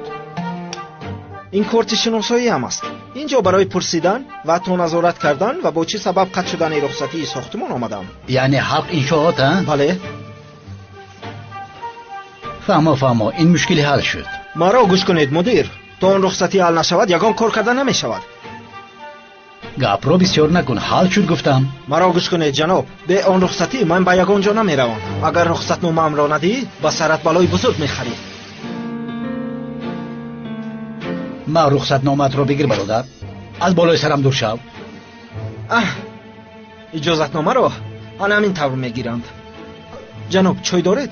Ин корти шиносоиам аст. Инҷо барои пурсидан ва то назорат кардан ва бо чӣ сабаб қатъ шудани рухсатии сохтмон омадам. Яъне Ҳалқ иншоот, а? Бале. Фаҳмо, фаҳмо, ин мушкили ҳал шуд. Маро гӯш кунед, мудир. То он рухсатӣ ҳал нашавад, ягон кор карда намешавад. Гапро бисёр накун, ҳал шуд гуфтам. Маро гӯш кунед, ҷаноб. Бе он рухсатӣ ман ба ягон ҷо намеравам. Агар рухсатномаамро надиҳӣ, ба сарат балои бузург мехарӣ. Ман рухсатномаатро бигир, бародар. Аз болои сарам дур шав. Аҳ, иҷозатномаро ана ҳамин тавр мегиранд. Ҷаноб, чой доред?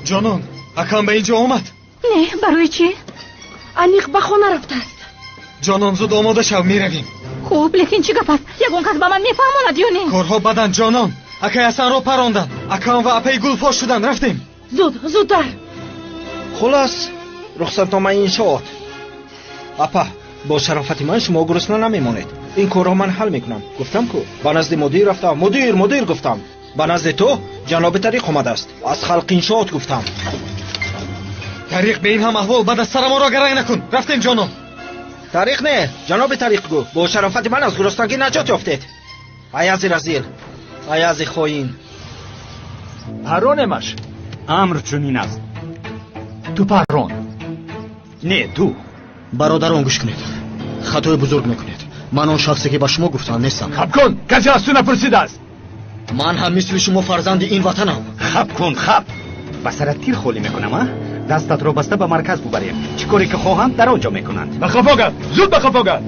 Ҷонон, акам ба инҷо омад? Не, барои чӣ? Аниқ ба хона рафтааст. Ҷонон, зуд омода шав, меравем. Хуб, лекин чӣ гап аст? Ягон кас ба ман мефаҳмонад ё не? Корҳо баданд, ҷонон. Акай Ҳасанро паронданд. Акам ва апаи Гул фош шуданд. Рафтем. Зуд, зудтар. Хулос, рухсатномаи иншоот. Апа, бо шарофати ман шумо гурусна намемонед. Ин корро ман ҳал мекунам. Гуфтам ку, ба назди мудир рафтам. Мудир, мудир гуфтам. Ба назди ту ҷаноби Тариқ омадааст. Аз Халқ иншоот гуфтам. Тариқ, ба ин ҳам аҳвол баъд аз сарамонро гаранг накун. Рафтем, ҷонон. Тариқ не, ҷаноби Тариқ гу. Бо шарофати ман аз гуруснагӣ наҷот ёфтед. Аязи разил, аязи хоин. Парронемаш. Амр чунин аст. Ту паррон. Не, ту. Бародарон, гӯш кунед. Хатои бузург мекунед. Ман он шахсе ки ба шумо гуфтам нестам. Хаб кун, касе аз ту напурсидааст. Ман ҳам мисли шумо фарзанди ин ватанам. Хаб кун, хаб. Ба сарат тир холӣ мекунам, а? Дастатро баста ба марказ бубарем. Чӣ коре ки хоҳанд, дар он ҷо мекунанд. Ба қафо гард, зуд ба қафо гард.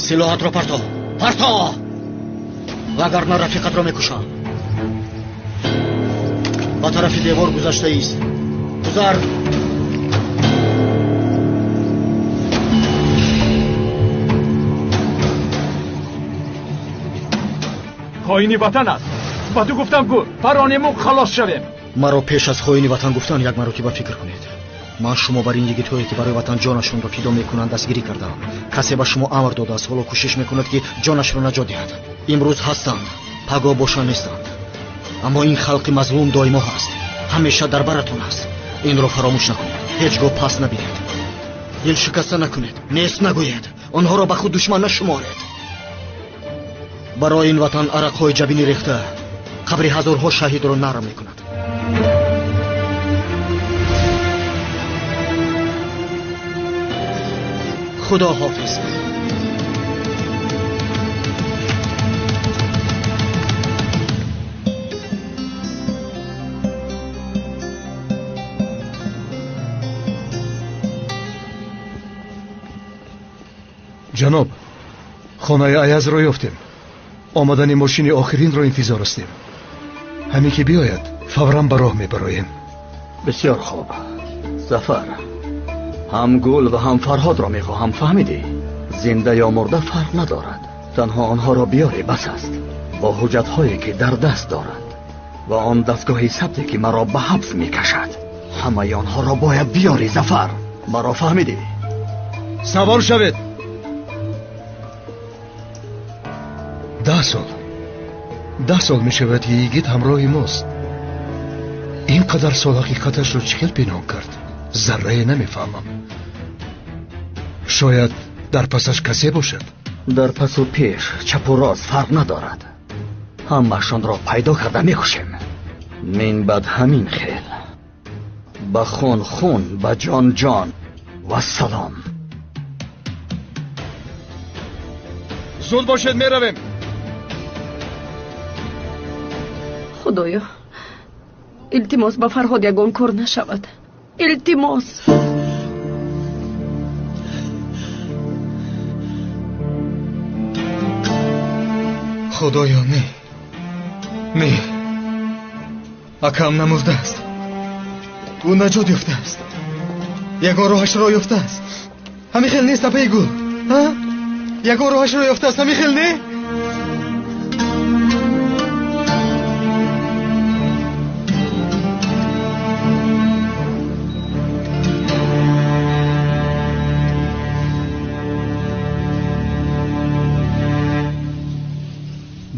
Силоҳатро парто, парто, вагарна рафиқатро мекушам. Ба тарафи девор гузашта ист. Гузар. Хоини ватан аст. Ба ту гуфтам ку, паронему халос шавем. Маро пеш аз хоини ватан гуфтан як маротиба фикр кунед. Ман шумо бар ин йигитҳое ки барои ватан ҷонашонро фидо мекунанд дастгирӣ кардам. Касе ба шумо амр додааст, ҳоло кӯшиш мекунад ки ҷонашро наҷот диҳад. Имрӯз ҳастанд, пагоҳ бошанд нестанд. Аммо ин халқи мазлум доимо ҳаст, ҳамеша дар баратон аст. Инро фаромӯш накунед, ҳеҷ гоҳ пас набинед, дилшикаста накунед, нест нагӯед, онҳоро ба худ душман нашуморед. Барои ин ватан арақҳои ҷабинӣ рехта қабри ҳазорҳо шаҳидро нарм мекунад. Худо ҳофиз. Ҷаноб, хонаи Аязро ёфтем. Омадани мошини охиринро интизор ҳастем. Ҳамин ки биёяд, фавран ба роҳ мебароем. Бисёр хуб. Зафар, ҳам Гул ва ҳам Фарҳодро мехоҳам, фаҳмидӣ? Зинда ё мурда фарқ надорад. Танҳо онҳоро биёрӣ бас аст. Бо ҳуҷҷатҳое ки дар даст доранд ва он дастгоҳи сабте ки маро ба ҳабс мекашад. Ҳамаи онҳоро бояд биёрӣ, Зафар. Маро фаҳмидӣ? Савор шавед. 10 сол. 10 сол мешавад ки йигит ҳамроҳи мост. Ин қадар сол ҳақиқаташро чӣ хел пинҳон кард? Заррае намефаҳмам. Шояд дар пасаш касе бошад. Дар пасу пеш, чапу рост фарқ надорад. Ҳамаашонро пайдо карда мекушем. Мин баъд ҳамин хел. Ба хун хун, ба ҷон ҷон. Вассалом. Зуд бошед, меравем. Худоё, илтимос ба Фарҳод ягон кор нашавад. Илтимос. Худоё, не, не, акам намурдааст. Ӯ наҷот ёфтааст. Ягон роҳашро ёфтааст. Ҳамин хел нест, апаи гул? Ҳа? Ягон роҳашро ёфтааст, ҳамин хел не?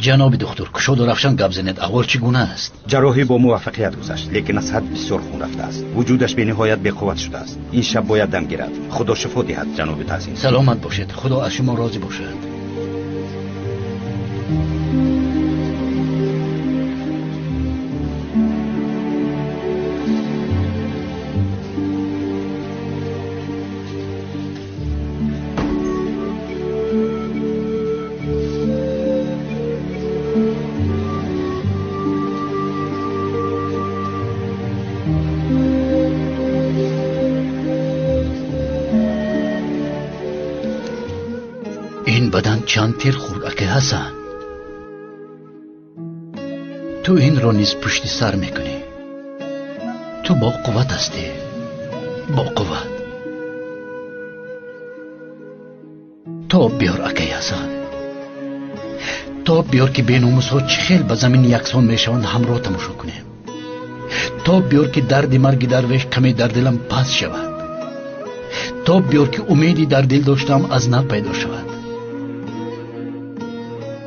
Ҷаноби духтур, кушоду равшан гап занед, аҳвол чӣ гуна аст? Ҷарроҳӣ бо муваффақият гузашт, лекин аз ҳад бисёр хун рафтааст. Вуҷудаш бениҳоят беқувват шудааст. Ин шаб бояд дам гирад. Худо шифо диҳад, ҷаноби таъзим. Саломат бошед, Худо аз шумо розӣ бошад. Бадан чанд тир хӯрд, акай Ҳасан. Ту инро низ пушти сар мекунӣ. Ту бо қувват ҳастӣ, бо қувват. Тоб биёр, акай Ҳасан, тоб биёр, ки беномусҳо чӣ хел ба замин яксон мешаванд, ҳамроҳ тамошо кунем. Тоб биёр, ки дарди марги дарвеш каме дар дилам паст шавад. Тоб биёр, ки умеди дар дил доштаам аз нав пайдо шавад.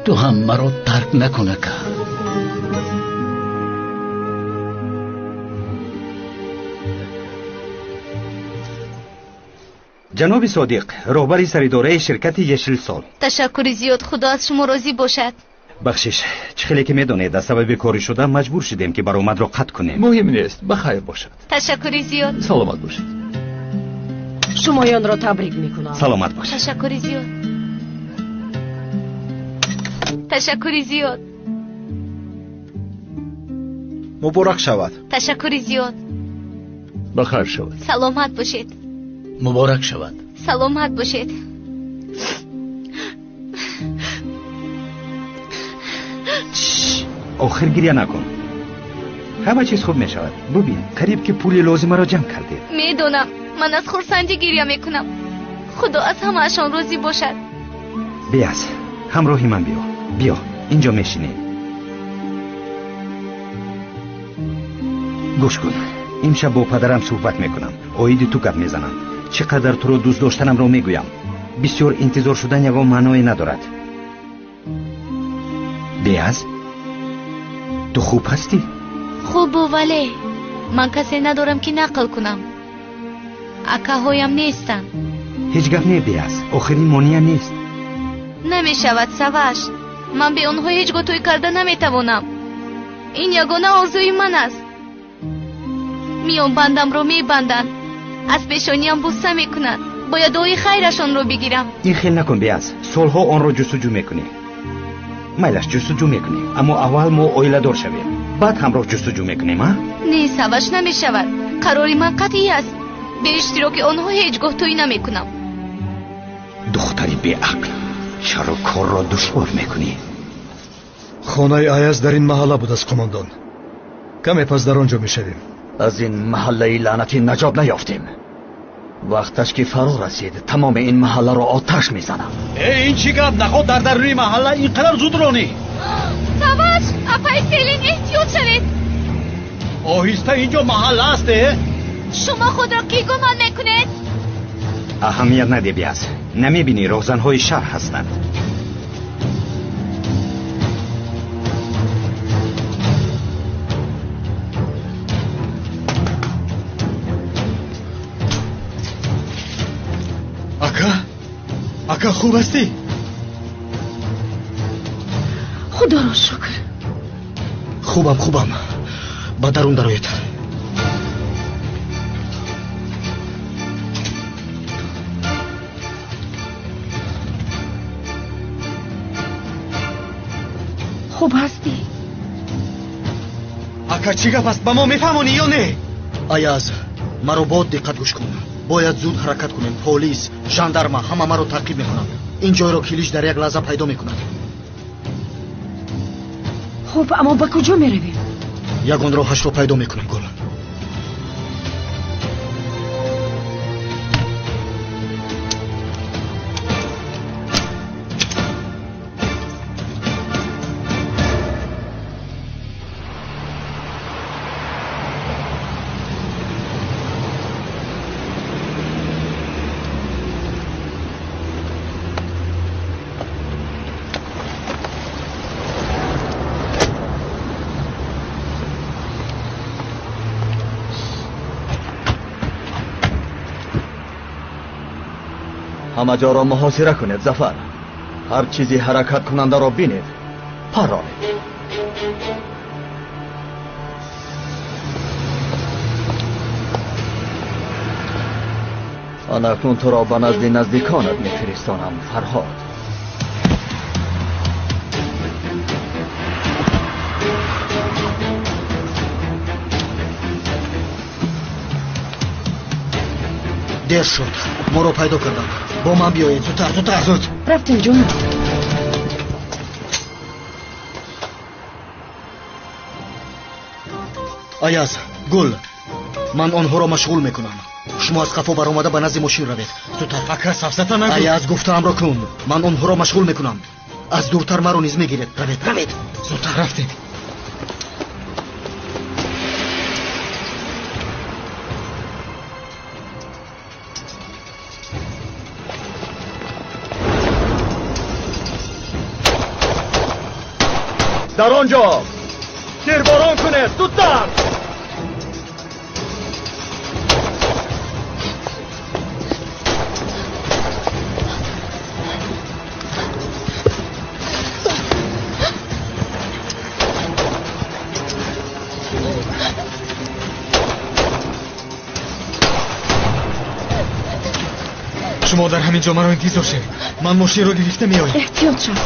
Ту ҳам маро тарк накун, ака. Ҷаноби Содиқ, роҳбари саридораи ширкати Ешилсол. Ташаккури зиёд, Худо аз шумо розӣ бошад. Бахшиш, чӣ хеле ки медонед, аз сабаби корӣ шуда маҷбур шудем, ки баромадро қатъ кунем. Муҳим нест, ба хайр бошад. Ташаккури зиёд. Саломат бошед. Шумоёнро табрик мекунам. Саломат бошед. Ташаккури зиёд. Ташаккури зиёд. Муборак шавад. Ташаккури зиёд. Ба хайр шавад. Саломат бошед. Муборак шавад. Саломат бошед. Охир гиря накун. Ҳама чиз хуб мешавад. Бубин, қариб ки пули лозимаро ҷамъ кардед. Медонам, ман аз хурсандӣ гиря мекунам. Худо аз ҳамаашон розӣ бошад. Биаз, ҳамроҳи ман биё. Биё, инҷо мешинем. Гӯш кун, имшаб бо падарам суҳбат мекунам. Оиди ту гап мезанам. Чӣ қадар туро дӯст доштанамро мегӯям. Бисёр интизор шудан ягон маъное надорад. Биаз, ту хуб ҳастӣ? Хубу, вале ман касе надорам, ки нақл кунам. Акаҳоям нестанд. Ҳеҷ гап не, Биаз, охирин монеа нест. Намешавад, Саваш. Ман бе онҳо ҳеҷ гоҳ тӯй карда наметавонам. Ин ягона орзуи ман аст. Миёнбандамро мебанданд, аз пешониям бусса мекунанд. Бояд дуои хайрашонро бигирам. Ин хел накун, Биаз. Солҳо онро ҷустуҷӯ мекунӣ. Майлаш, ҷустуҷӯ мекунем, аммо аввал мо оиладор шавем, баъд ҳамроҳ ҷустуҷӯ мекунем, а? Не, Саваш, намешавад. Қарори ман қатъӣ аст. Бе иштироки онҳо ҳеҷ гоҳ тӯй намекунам. Духтари беақл, чаро корро душвор мекунӣ? Хонаи Аяз дар ин маҳалла будааст, қумондон. Каме пас дар он ҷо мешавем. Аз ин маҳаллаи лаънатӣ наҷот наёфтем. Вақташ ки фаро расид, тамоми ин маҳалларо оташ мезанам. Э, ин чӣ гап? Наход дар даруни маҳалла ин қадар зуд ронӣ? Саваш, апаи Селин, эҳтиёт шавед. Оҳиста, инҷо маҳалла аст, э? Шумо худро кӣ гумон мекунед? Аҳамият наде, Биаз. Намебинӣ, роҳзанҳои шаҳр ҳастанд. Ака, ака, хуб ҳастӣ? Худоро шукр. Хубам, хубам. Ба дарун дароед. Хуб ҳастӣ? Ака, чӣ гап аст? Ба мо мефаҳмонӣ ё не? Аяз, маро бод диққат гӯш кун. Бояд зуд ҳаракат кунем. Полис, жандарма ҳама маро таъқиб мекунанд. Ин ҷойро килиш дар як лаҳза пайдо мекунад. Хуб, аммо ба куҷо меравем? Ягон роҳашро пайдо мекунем, Гул. Ҳама ҷоро муҳосира кунед, Зафар. Ҳар чизи ҳаракаткунандаро бинед, паронед. Ан акнун туро ба назди наздиконат мефиристонам, Фарҳод. Дер шуд, моро пайдо карданд. Бо ман биёед, зудтар, зудтар, зуд. Рафтем, ҷонам. Аяз, Гул, ман онҳоро машғул мекунам. Шумо аз қафо баромада ба назди мошин равед. Зудтар. Ака, сафсата нагӯ. Аяз, гуфтаамро кун. Ман онҳоро машғул мекунам. Аз дуртар маро низ мегиред. Равед, равед. Зудтар. Рафтем. Дар он ҷо тирборон кунед, зудтар. Шумо дар ҳамин ҷо маро интизор шавед. Ман мошинро гирифта меоям. Эҳтиёт шав.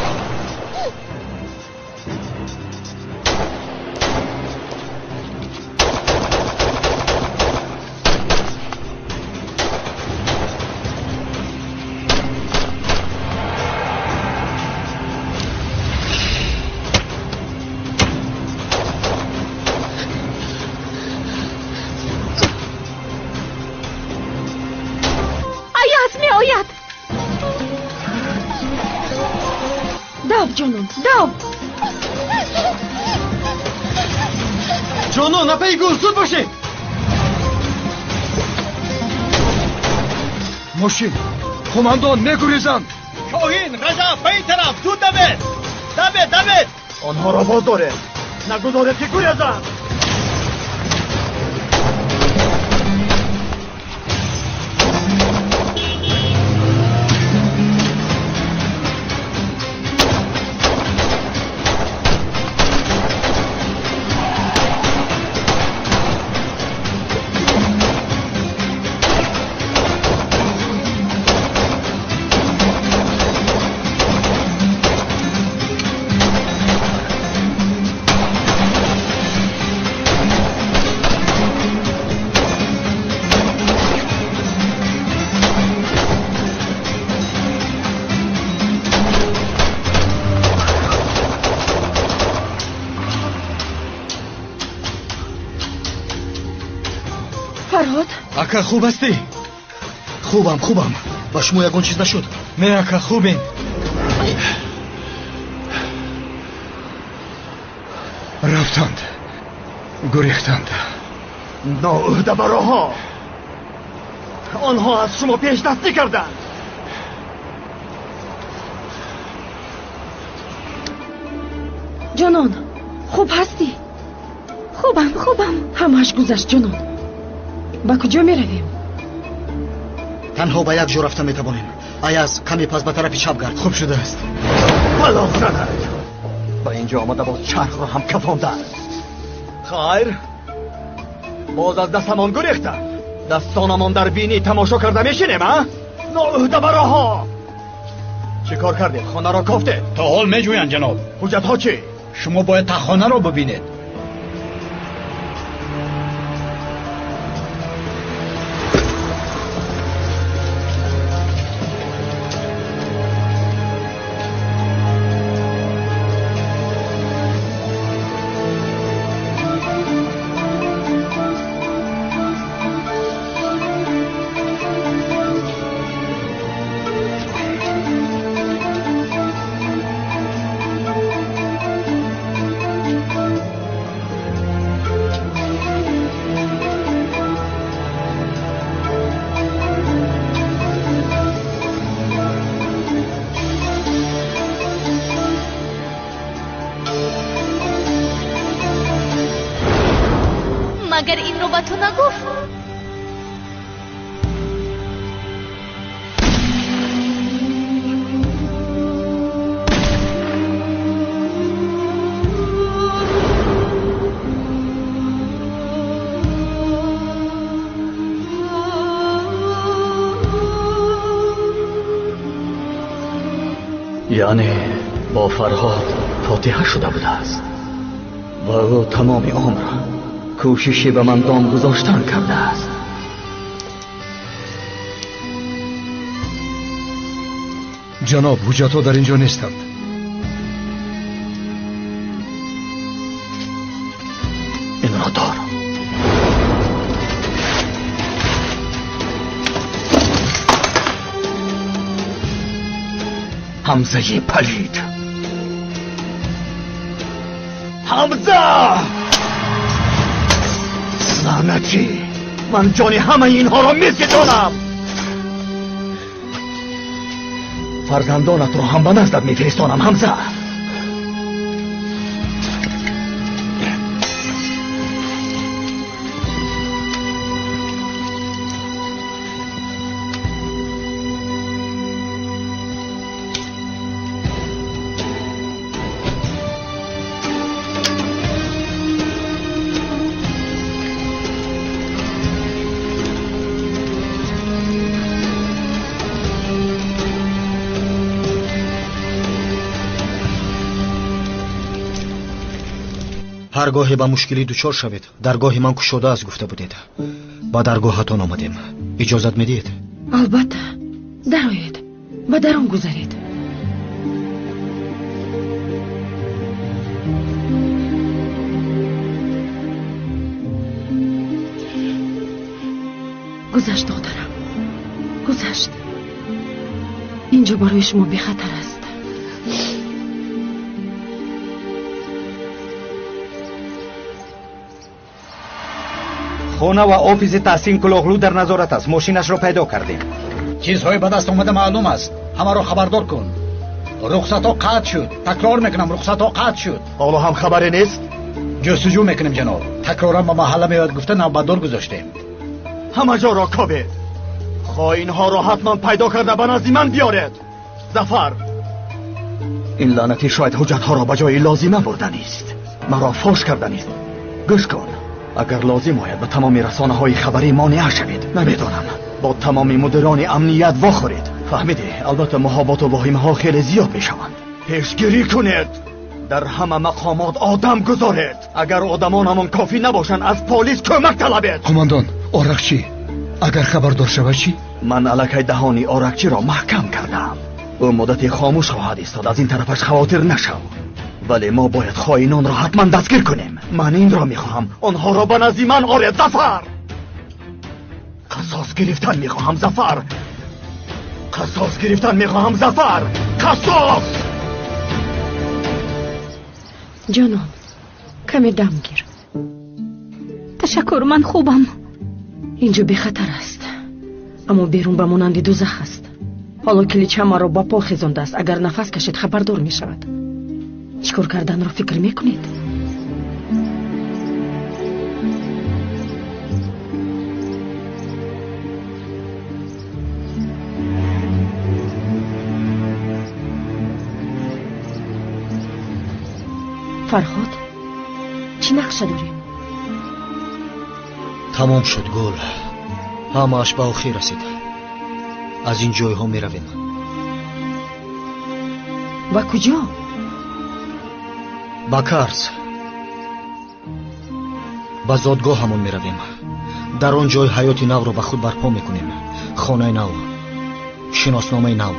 Дав, ҷонон, дав! Ҷонон, апаи Гул, зуд бошед! Мошин! Қумандон, мегурезанд! Шоҳин, Раҷаб, ба ин тараф, зуд давед! Давед, давед! Онҳоро боздоред! Нагузоред ки гурезанд! Фарҳод? Ака, хуб ҳастӣ? Хубам, хубам. Ба шумо ягон чиз нашуд? Не, ака, хубем. Рафтанд, гурехтанд. Ноӯҳдабароҳо! Онҳо аз шумо пешдастӣ карданд. Ҷонон, хуб ҳастӣ? Хубам, хубам. Ҳамааш гузашт, ҷонон. Ба куҷо меравем? Танҳо ба як ҷо рафта метавонем. Аяз, каме пас ба тарафи чап гард. Хуб шудааст. Бало занад! Ба инҷо омада боз чархро ҳам кафондааст. Хайр, боз аз дастамон гурехтанд. Дастонамон дар бинӣ тамошо карда мешинем, а? Ноӯҳдабароҳо! Чӣ кор кардед? Хонаро кофтед? То ҳол меҷӯянд, ҷаноб. Ҳуҷҷатҳо чӣ? Шумо бояд тахонаро бибинед. Магар инро ба ту нагуфт? Яъне бо Фарҳод фотиҳа шуда будааст ва ӯ тамоми умр кӯшиши ба ман дом гузоштан кардааст. Ҷаноб, ҳуҷҷатҳо дар ин ҷо нестанд. Инро дор. Ҳамзаи палид. Ҳамза! Лаънатӣ! Ман ҷони ҳамаи инҳоро меситонам. Фарзандонатро ҳам ба наздат мефиристонам, Ҳамза. Ҳар гоҳе ба мушкилӣ дучор шавед, даргоҳи ман кушода аст гуфта будед. Ба даргоҳатон омадем. Иҷозат медиҳед? Албатта, дароед, ба дарун гузаред. Гузашт, додарам, гузашт. Инҷо барои шумо бехатар аст. Хона ва офиси Таҳсин Кулоғлу дар назорат аст. Мошинашро пайдо кардем. Чизҳои ба даст омада маълум аст. Ҳамаро хабардор кун. Рухсатҳо қатъ шуд. Такрор мекунам, рухсатҳо қатъ шуд. Ҳоло ҳам хабаре нест? Ҷустуҷӯ мекунем, ҷаноб. Такроран ба маҳалла меояд гуфта навбатдор гузоштем. Ҳама ҷоро кобед. Хоинҳоро ҳатман пайдо карда ба назди ман биёред. Зафар, ин лаънатӣ шояд ҳуҷҷатҳоро ба ҷои лозима бурданист. Маро фош карданист. Гӯш кун. Агар лозим ояд ба тамоми расонаҳои хабарӣ монеа шавед. Намедонам, бо тамоми мудирони амният вохӯред. Фаҳмидӣ? Албатта муҳоботу воҳимаҳо хеле зиёд мешаванд. Пешгирӣ кунед. Дар ҳама мақомот одам гузоред. Агар одамонамон кофӣ набошанд, аз полис кӯмак талабед. Қумондон, Орақчӣ агар хабардор шавад чӣ? Ман аллакай даҳони Орақчиро маҳкам кардаам. Ӯ муддате хомӯш хоҳад истод, аз ин тарафаш хавотир нашав. Вале мо бояд хоинонро ҳатман дастгир кунем. Ман инро мехоҳам. Онҳоро ба назди ман оред, Зафар. Қасос гирифтан мехоҳам, Зафар. Қасос гирифтан мехоҳам, Зафар. Қасос! Ҷонон, каме дам гир. Ташаккур, ман хубам. Инҷо бехатар аст, аммо берун ба монанди дузах аст. Ҳоло килича маро ба по хезондааст. Агар нафас кашед, хабардор мешавад. Чӣ кор карданро фикр мекунед? Фарҳод, чӣ нақша дорем? Тамом шуд, Гул. Ҳамааш ба охир расид. Аз ин ҷойҳо меравем. Ба куҷо? Ба Карс. Ба зодгоҳамон меравем. Дар он ҷой ҳаёти навро ба худ барпо мекунем. Хонаи нав, шиносномаи нав,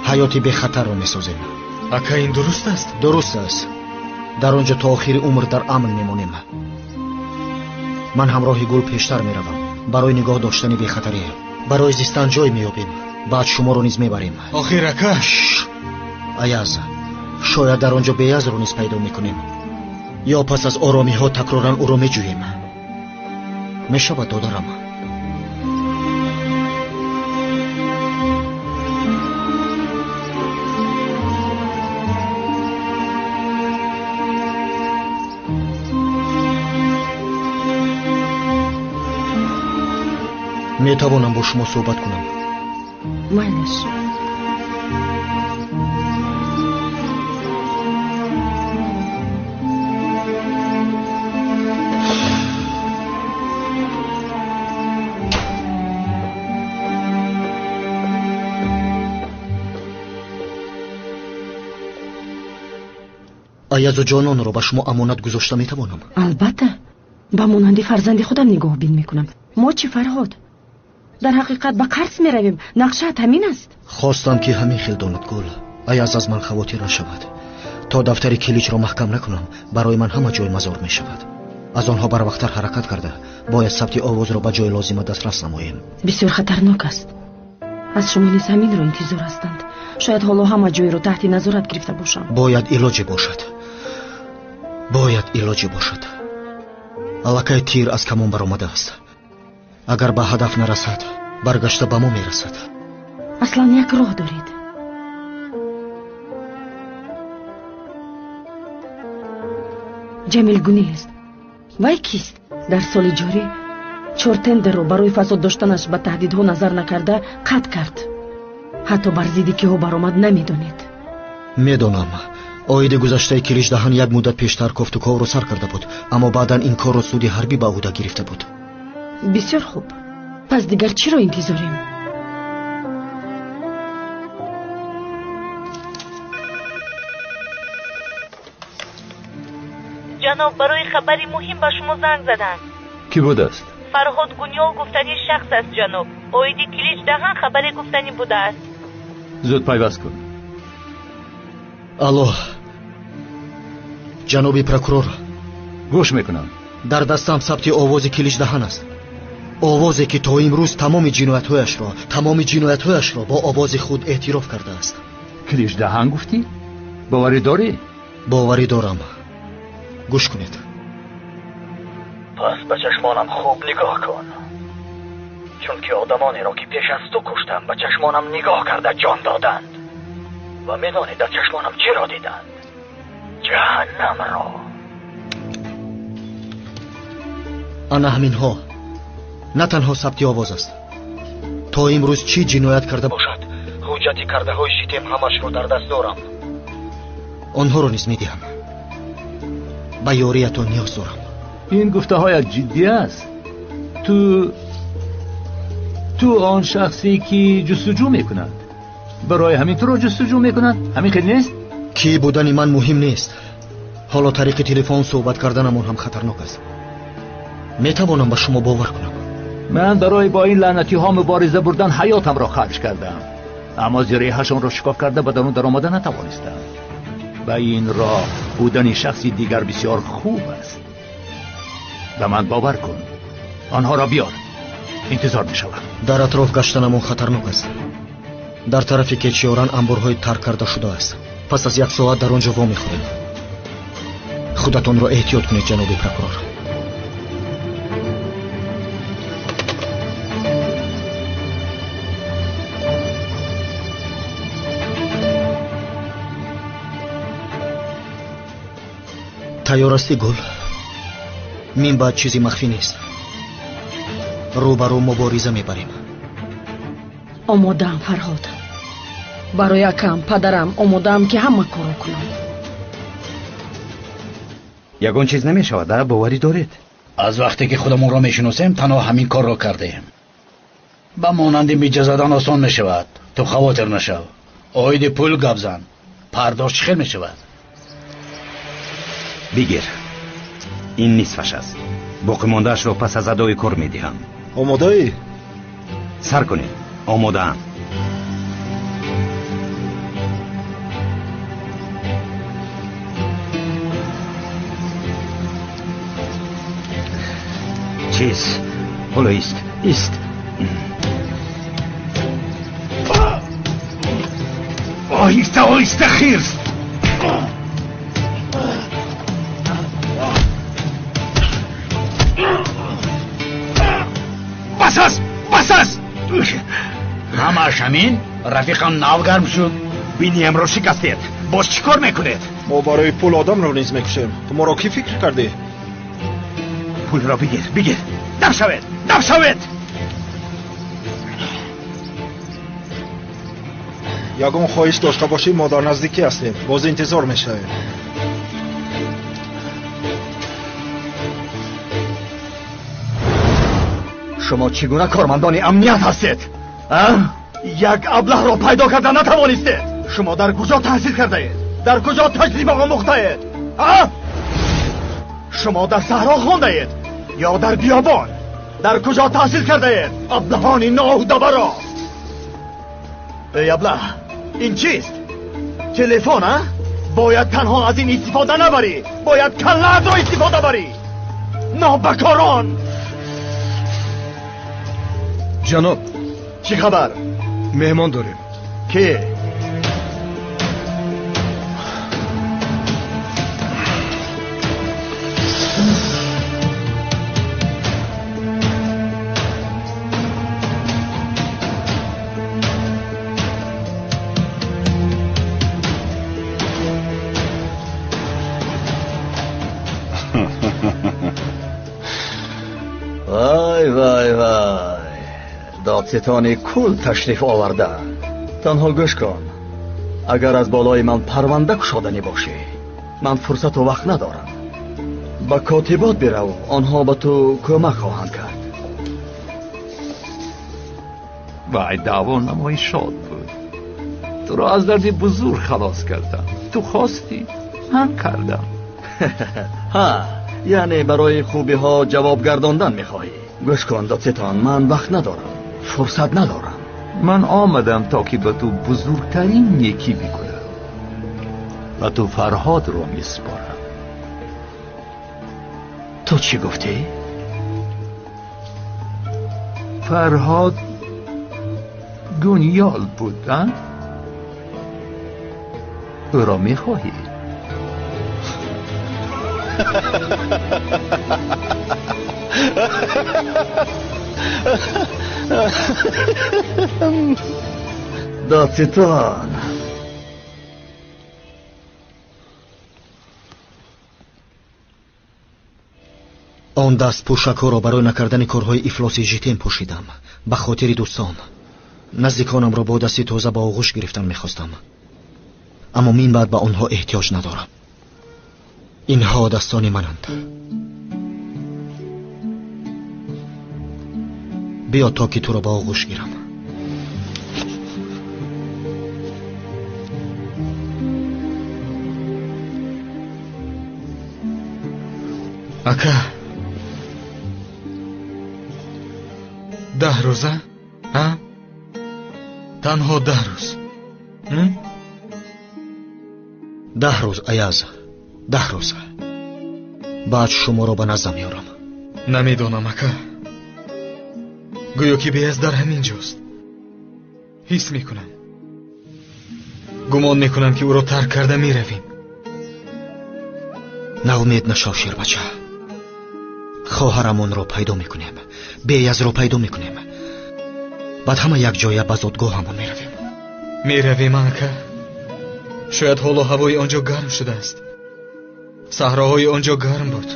ҳаёти бехатарро месозем. Ака, ин дуруст аст? Дуруст аст. Дар он ҷо то охири умр дар амн мемонем. Ман ҳамроҳи Гул пештар меравам барои нигоҳ доштани бехатарӣ. Барои зистан ҷой меёбем. Баъд шуморо низ мебарем. Охир, ака. Аяз, шояд дар он ҷо Беязро низ пайдо мекунем. Ё пас аз оромиҳо такроран ӯро меҷӯем. Мешавад, додарам? Метавонам бо шумо суҳбат кунам? Майлаш. Аязу ҷононро ба шумо амонат гузошта метавонам? Албатта, ба монанди фарзанди худам нигоҳбин мекунам. Мо чӣ, Фарҳод? Дар ҳақиқат ба қарз меравем. Нақшаат ҳамин аст? Хостам ки ҳамин хел донад Гул. Аяз аз ман хавотир нашавад. То дафтари Киличро маҳкам накунам, барои ман ҳама ҷой мазор мешавад. Аз онҳо барвақттар ҳаракат карда, бояд сабти овозро ба ҷои лозима дастрас намоем. Бисёр хатарнок аст. Аз шумо низ ҳаминро интизор ҳастанд. Шояд ҳоло ҳама ҷойро таҳти назорат гирифта бошам. Бояд илоҷе бошад. Бояд илоҷе бошад. Аллакай тир аз камон баромадааст. Агар ба ҳадаф нарасад, баргашта ба мо мерасад. Аслан як роҳ доред. Ҷамил Гунест. Вай кист? Дар соли ҷорӣ 4 тендерро барои фасод доштанаш ба таҳдидҳо назар накарда қатъ кард. Ҳатто бар зидди киҳо баромад намедонед. Медонам. Оиди гузаштаи Киличдаҳан як муддат пештар кофтуковро сар карда буд, аммо баъдан ин корро суди ҳарбӣ ба ӯҳда гирифта буд. Бисёр хуб. Пас дигар чиро интизорем? Ҷаноб, барои хабари муҳим ба шумо занг заданд. Кӣ будааст? Фарҳод Гунёл гуфтани шахс аст, ҷаноб. Оиди Киличдаҳан хабаре гуфтанӣ будааст. Зуд пайваст кун. Алло, ҷаноби прокурор. Гӯш мекунам. Дар дастам сабти овози Киличдаҳан аст. Овозе ки то имрӯз тамоми ҷиноятҳояшро бо овози худ эътироф кардааст. Киличдаҳан гуфтӣ? Боварӣ дорӣ? Боварӣ дорам. Гӯш кунед. Пас ба чашмонам хуб нигоҳ кун, чунки одамонеро ки пеш аз ту куштам ба чашмонам нигоҳ карда ҷон доданд. Ва медонӣ дар чашмонам чиро диданд? Ҷаҳаннамро. Ана ҳаминҳо на танҳо сабти овоз аст. То имрӯз чӣ ҷиноят карда бошад, ҳуҷҷати кардаҳои шитем ҳамашро дар даст дорам. Онҳоро низ медиҳам. Ба ёриятон ниёз дорам. Ин гуфтаҳоят ҷиддӣ аст? Ту он шахсе ки ҷустуҷӯ мекунад, барои ҳамин туро ҷустуҷӯ мекунад? Ҳамин хел нест? Кӣ будани ман муҳим нест. Ҳоло тариқи телефон суҳбат карданамон ҳам хатарнок аст. Метавонам ба шумо бовар кунам. Ман барои бо ин лаънатиҳо мубориза бурдан ҳаётамро харҷ кардам, аммо зиреҳашонро шикоф карда ба дарун даромада натавонистам. Ба ин роҳ будани шахси дигар бисёр хуб аст. Ба ман бовар кун. Онҳоро биёр. Интизор мешавам. Дар атроф гаштанамон хатарнок аст. Дар тарафи Кечиёран анборҳои тарк карда шудааст. Пас аз як соат дар он ҷо вомехӯрем. Худатонро эҳтиёт кунед, ҷаноби прокурор. Тайёр ҳастӣ, Гул? Мин баъд чизи махфӣ нест. Рӯ ба рӯ мубориза мебарем. Омодаам, Фарҳод. Барои акам, падарам омодаам ки ҳама корро кунам. Ягон чиз намешавад, а? Боварӣ доред? Аз вақте ки худамонро мешиносем, танҳо ҳамин корро кардаем. Ба монанди миҷа задан осон мешавад. Ту хавотир нашав. Оиди пул гап зан. Пардошт чӣ хел мешавад? Бигир. Ин нисфаш аст. Боқимондаашро пас аз адои кор медиҳам. Омодаӣ? Сар кунед. Омодаам. Чиз ҳоло ист, ист. Оҳиста, оҳиста, хирс. Бас аст, бас аст. Ҳамааш ҳамин? Рафиқам нав гарм шуд. Биниямро шикастед. Боз чӣ кор мекунед? Мо барои пул одамро низ мекушем. Ту моро кӣ фикр кардӣ? Пулро бигир, бигир. Дам шавед, дам шавед. Ягон хоҳиш дошта бошӣ, мо дар наздикӣ ҳастем. Боз интизор мешавем. Шумо чӣ гуна кормандони амният ҳастед? Як аблаҳро пайдо карда натавонистед. Шумо дар куҷо таҳсил кардаед? Дар куҷо таҷриба омӯхтаед? Шумо дар саҳро хондаед ё дар биёбон? Дар куҷо таҳсил кардаед? Аблаҳони ноҳудабаро! Эй аблаҳ, ин чист? Телефон, а? Бояд танҳо аз ин истифода набарӣ, бояд каллаатро истифода барӣ. Нобакорон! Ҷаноб, чӣ хабар? Меҳмон дорем. Ки? Вай вай вай, додситони кул ташриф овардаанд. Танҳо гӯш кун, агар аз болои ман парванда кушоданӣ бошӣ, ман фурсату вақт надорам. Ба котибот бирав, онҳо ба ту кӯмак хоҳанд кард. Вай, даъво намои шод буд. Туро аз дарди бузург халос кардам. Ту хостӣ, ман кардам. Ҳа, яъне барои хубиҳо ҷавоб гардондан мехоҳӣ. Гӯш кун додситон, ман вақт надорам, фурсат надорам. Ман омадам то ки ба ту бузургтарин некӣ бикунам. Ба ту Фарҳодро месупорам. Ту чӣ гуфтӣ? Фарҳод гуниёл буд, а? Ӯро мехоҳӣ? Додситон, он даст пӯшакҳоро барои накардани корҳои ифлоси житен пӯшидам. Ба хотири дӯстон. Наздиконамро бо дасти тоза ба оғӯш гирифтан мехостам, аммо мин баъд ба онҳо эҳтиёҷ надорам. Инҳо дастони мананд. Биё то ки туро ба оғӯш гирам. Ака, 10 рӯза? А? Танҳо 10 рӯз. 10 рӯз, Аяз, 10 рӯз. Баъд шуморо ба наздам меорам. Намедонам, ака. Гӯё ки Беяз дар ҳамин ҷост. Ҳис мекунам. Гумон мекунам ки ӯро тарк карда меравем. Наумед нашав, шербача. Хоҳарамонро пайдо мекунем, Беязро пайдо мекунем. Баъд ҳама якҷоя ба зодгоҳамон меравем. Меравем, ака. Шояд ҳоло ҳавои он ҷо гарм шудааст. Саҳроҳои он ҷо гарм буд.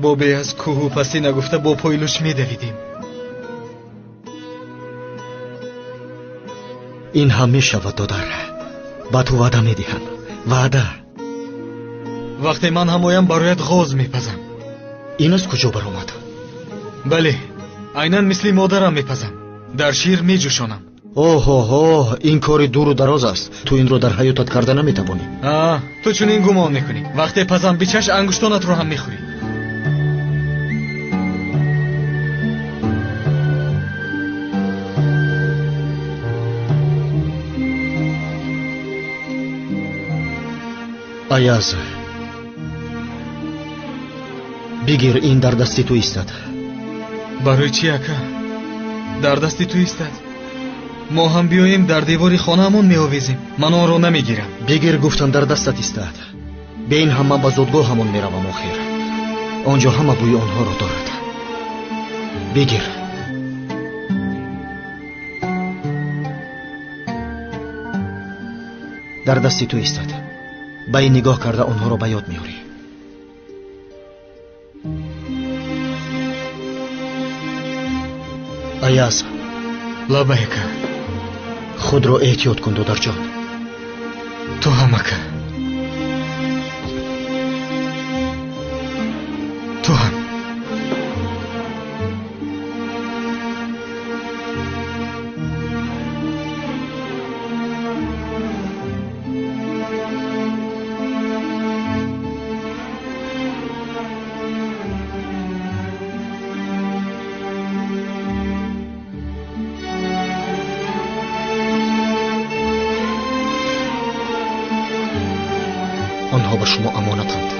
Бо Беяз кӯҳу пастӣ нагуфта бо пои луч медавидем. Ин ҳам мешавад, додар. Ба ту ваъда медиҳам. Ваъда. Вақте ман ҳамоям бароят ғоз мепазам. Ин аз куҷо баромад? Бале, айнан мисли модарам мепазам. Дар шир меҷӯшонам. Оҳоҳо, ин кори дуру дароз аст. Ту инро дар ҳаётат карда наметавонӣ. Ту чунин гумон мекунӣ. Вақте пазам бичаш, ангуштонатро ҳам мехӯрӣ. Аяз, бигир, ин дар дасти ту истад. Барои чӣ, ака? Дар дасти ту истад. Мо ҳам биёем дар девори хонаамон меовезем. Ман онро намегирам. Бигир, гуфтам, дар дастат истад. Бе ин ҳам ман ба зодгоҳамон меравам охир. Он ҷо ҳама бӯи онҳоро дорад. Бигир. Дар дасти ту истад. Ба ин нигоҳ карда онҳоро ба ёд меорӣ. Аяз, лабай, ака. Худро эҳтиёт кун, додарҷон. Ту ҳам, ака. Ту ҳам. шумо амонатанд.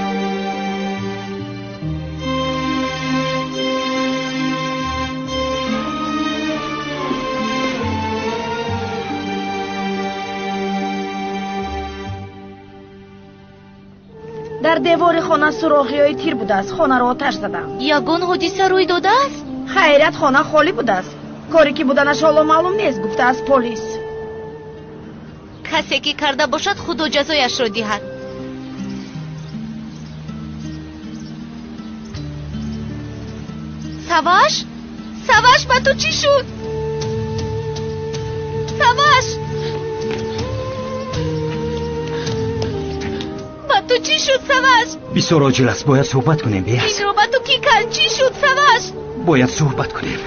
Дар девори хона сурохиҳои тир будааст. Хонаро оташ задам. Ягон ҳодиса рӯй додааст? Хайрият, хона холӣ будааст. Коре ки буданаш ҳоло маълум нест, гуфтааст полис. Касе ки карда бошад, худо ҷазояшро диҳад. Саваш? Саваш, ба ту чӣ шуд? Саваш! Ба ту чӣ шуд, Саваш? Бисёр оҷил аст, бояд суҳбат кунем, Беаз. Инро ба ту кӣ кард? Чӣ шуд, Саваш? Бояд суҳбат кунем.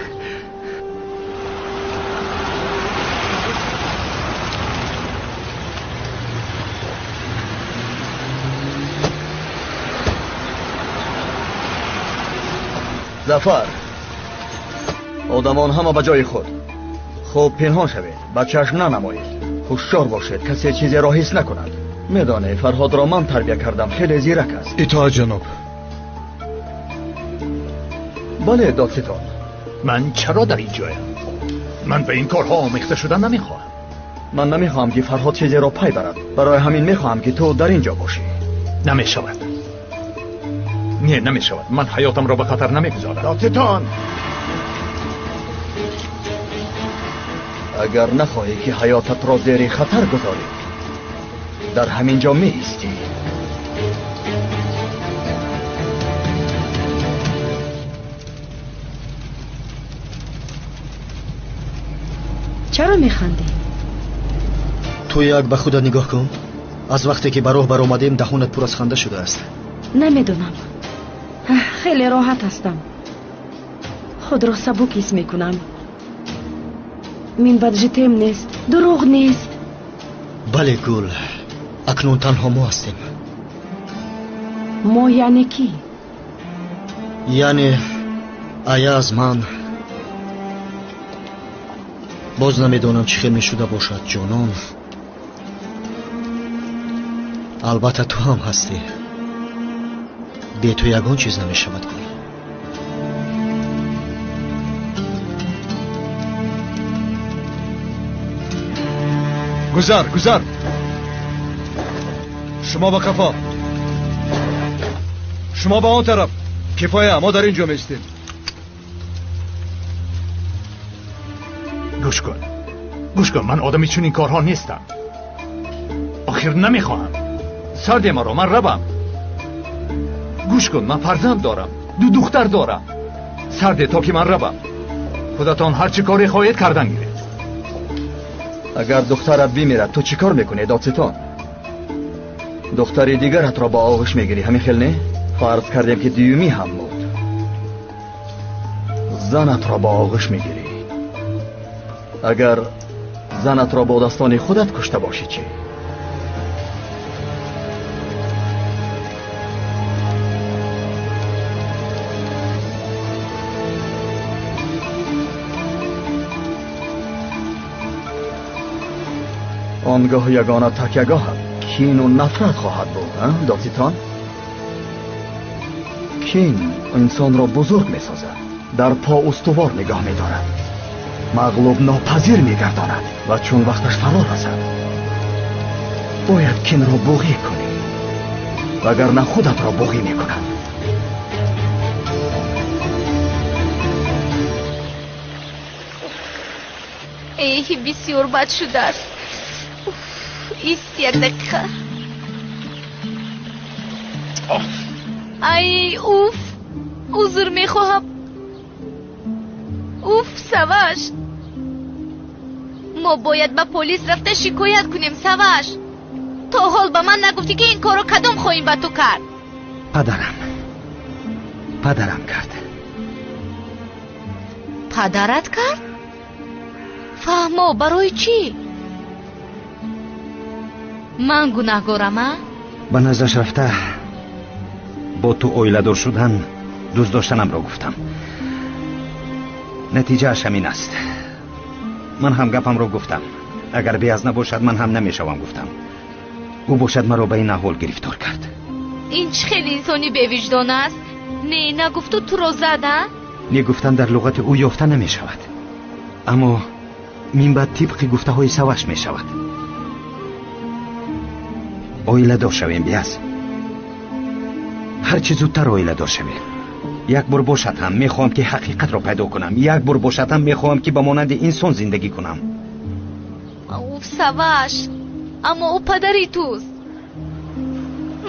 Зафар, одамон ҳама ба ҷои худ. Хуб пинҳон шавед, ба чашм нанамоед. Ҳушёр бошед, касе чизеро ҳис накунад. Медонӣ, Фарҳодро ман тарбия кардам, хеле зирак аст. Итоат, ҷаноб. Бале, додситон. Ман чаро дар ин ҷоям? Ман ба ин корҳо омехта шуда намехоҳам. Ман намехоҳам ки Фарҳод чизеро пай барад. Барои ҳамин мехоҳам ки ту дар ин ҷо бошӣ. Намешавад. Не, намешавад. Ман ҳаётамро ба хатар намегузорам. Додситон! Агар нахоҳӣ ки ҳаётатро зери хатар гузорӣ, дар ҳамин ҷо меистӣ. Чаро механдӣ? Ту як ба худат нигоҳ кун. Аз вақте ки ба роҳ баромадем, даҳонат пур аз ханда шудааст. Намедонам. Хеле роҳат ҳастам. Худро сабук ҳис мекунам. Минбаъд житем нест, дурӯғ нест. Бале, Гул, акнун танҳо мо ҳастем. Мо яъне кӣ? Яъне Аяз, ман. Боз намедонам чӣ хел мешуда бошад, ҷонон. Албатта ту ҳам ҳастӣ. Бе ту ягон чиз намешавад, Гул. Гузар, гузар. Шумо ба қафо. Шумо ба он тараф. Кифоя, мо дар ин ҷо меистем. Гӯш кун. Гӯш кун, ман одами чунин корҳо нестам. Охир намехоҳам. Сарде маро, ман равам. Гӯш кун, ман фарзанд дорам. Ду духтар дорам. Сарде то ки ман равам. Худатон ҳар чӣ коре хоҳед кардан гиред. Агар духтарат бимирад, ту чӣ кор мекунӣ, додситон? Духтари дигаратро ба оғӯш мегирӣ, ҳамин хел не? Фарз кардем ки дуюмӣ ҳам мурд. Занатро ба оғӯш мегирӣ. Агар занатро бо дастони худат кушта бошӣ чӣ? Он гоҳ ягона такягоҳат кину нафрат хоҳад буд, додситон? Кин инсонро бузург месозад, дар по устувор нигоҳ медорад, мағлуб нопазир мегардонад ва чун вақташ фаро расад, бояд кинро буғӣ кунӣ, вагарна худатро буғӣ мекунад. Эҳ, бисёр бад шудааст. Ист як дақиқа. Ай, уф, узр мехоҳам. Уф, Саваш. Мо бояд ба полис рафта шикоят кунем, Саваш. То ҳол ба ман нагуфтӣ ки ин корро кадом хоин ба ту кард? Падарам. Падарам кард. Падарат кард? Фаҳмо, барои чӣ? Ман гунаҳгорам, а? Ба наздаш рафта бо ту оиладор шудан дӯст доштанамро гуфтам. Натиҷааш ҳамин аст. Ман ҳам гапамро гуфтам. Агар беаз набошад, ман ҳам намешавам гуфтам. Ӯ бошад маро ба ин аҳвол гирифтор кард. Ин чӣ хеле инсони бевиҷдон аст? Не, нагуфту туро зад, а? Не гуфтан дар луғати ӯ ёфта намешавад. Аммо минбаъд тибқи гуфтаҳои Саваш мешавад. Оиладор шавем, Биаз. Ҳарчи зудтар оиладор шавем. Як бор бошад ҳам мехоҳам ки ҳақиқатро пайдо кунам. Як бор бошад ҳам мехоҳам ки ба монанди инсон зиндагӣ кунам. Уф, Саваш, аммо ӯ падари туст.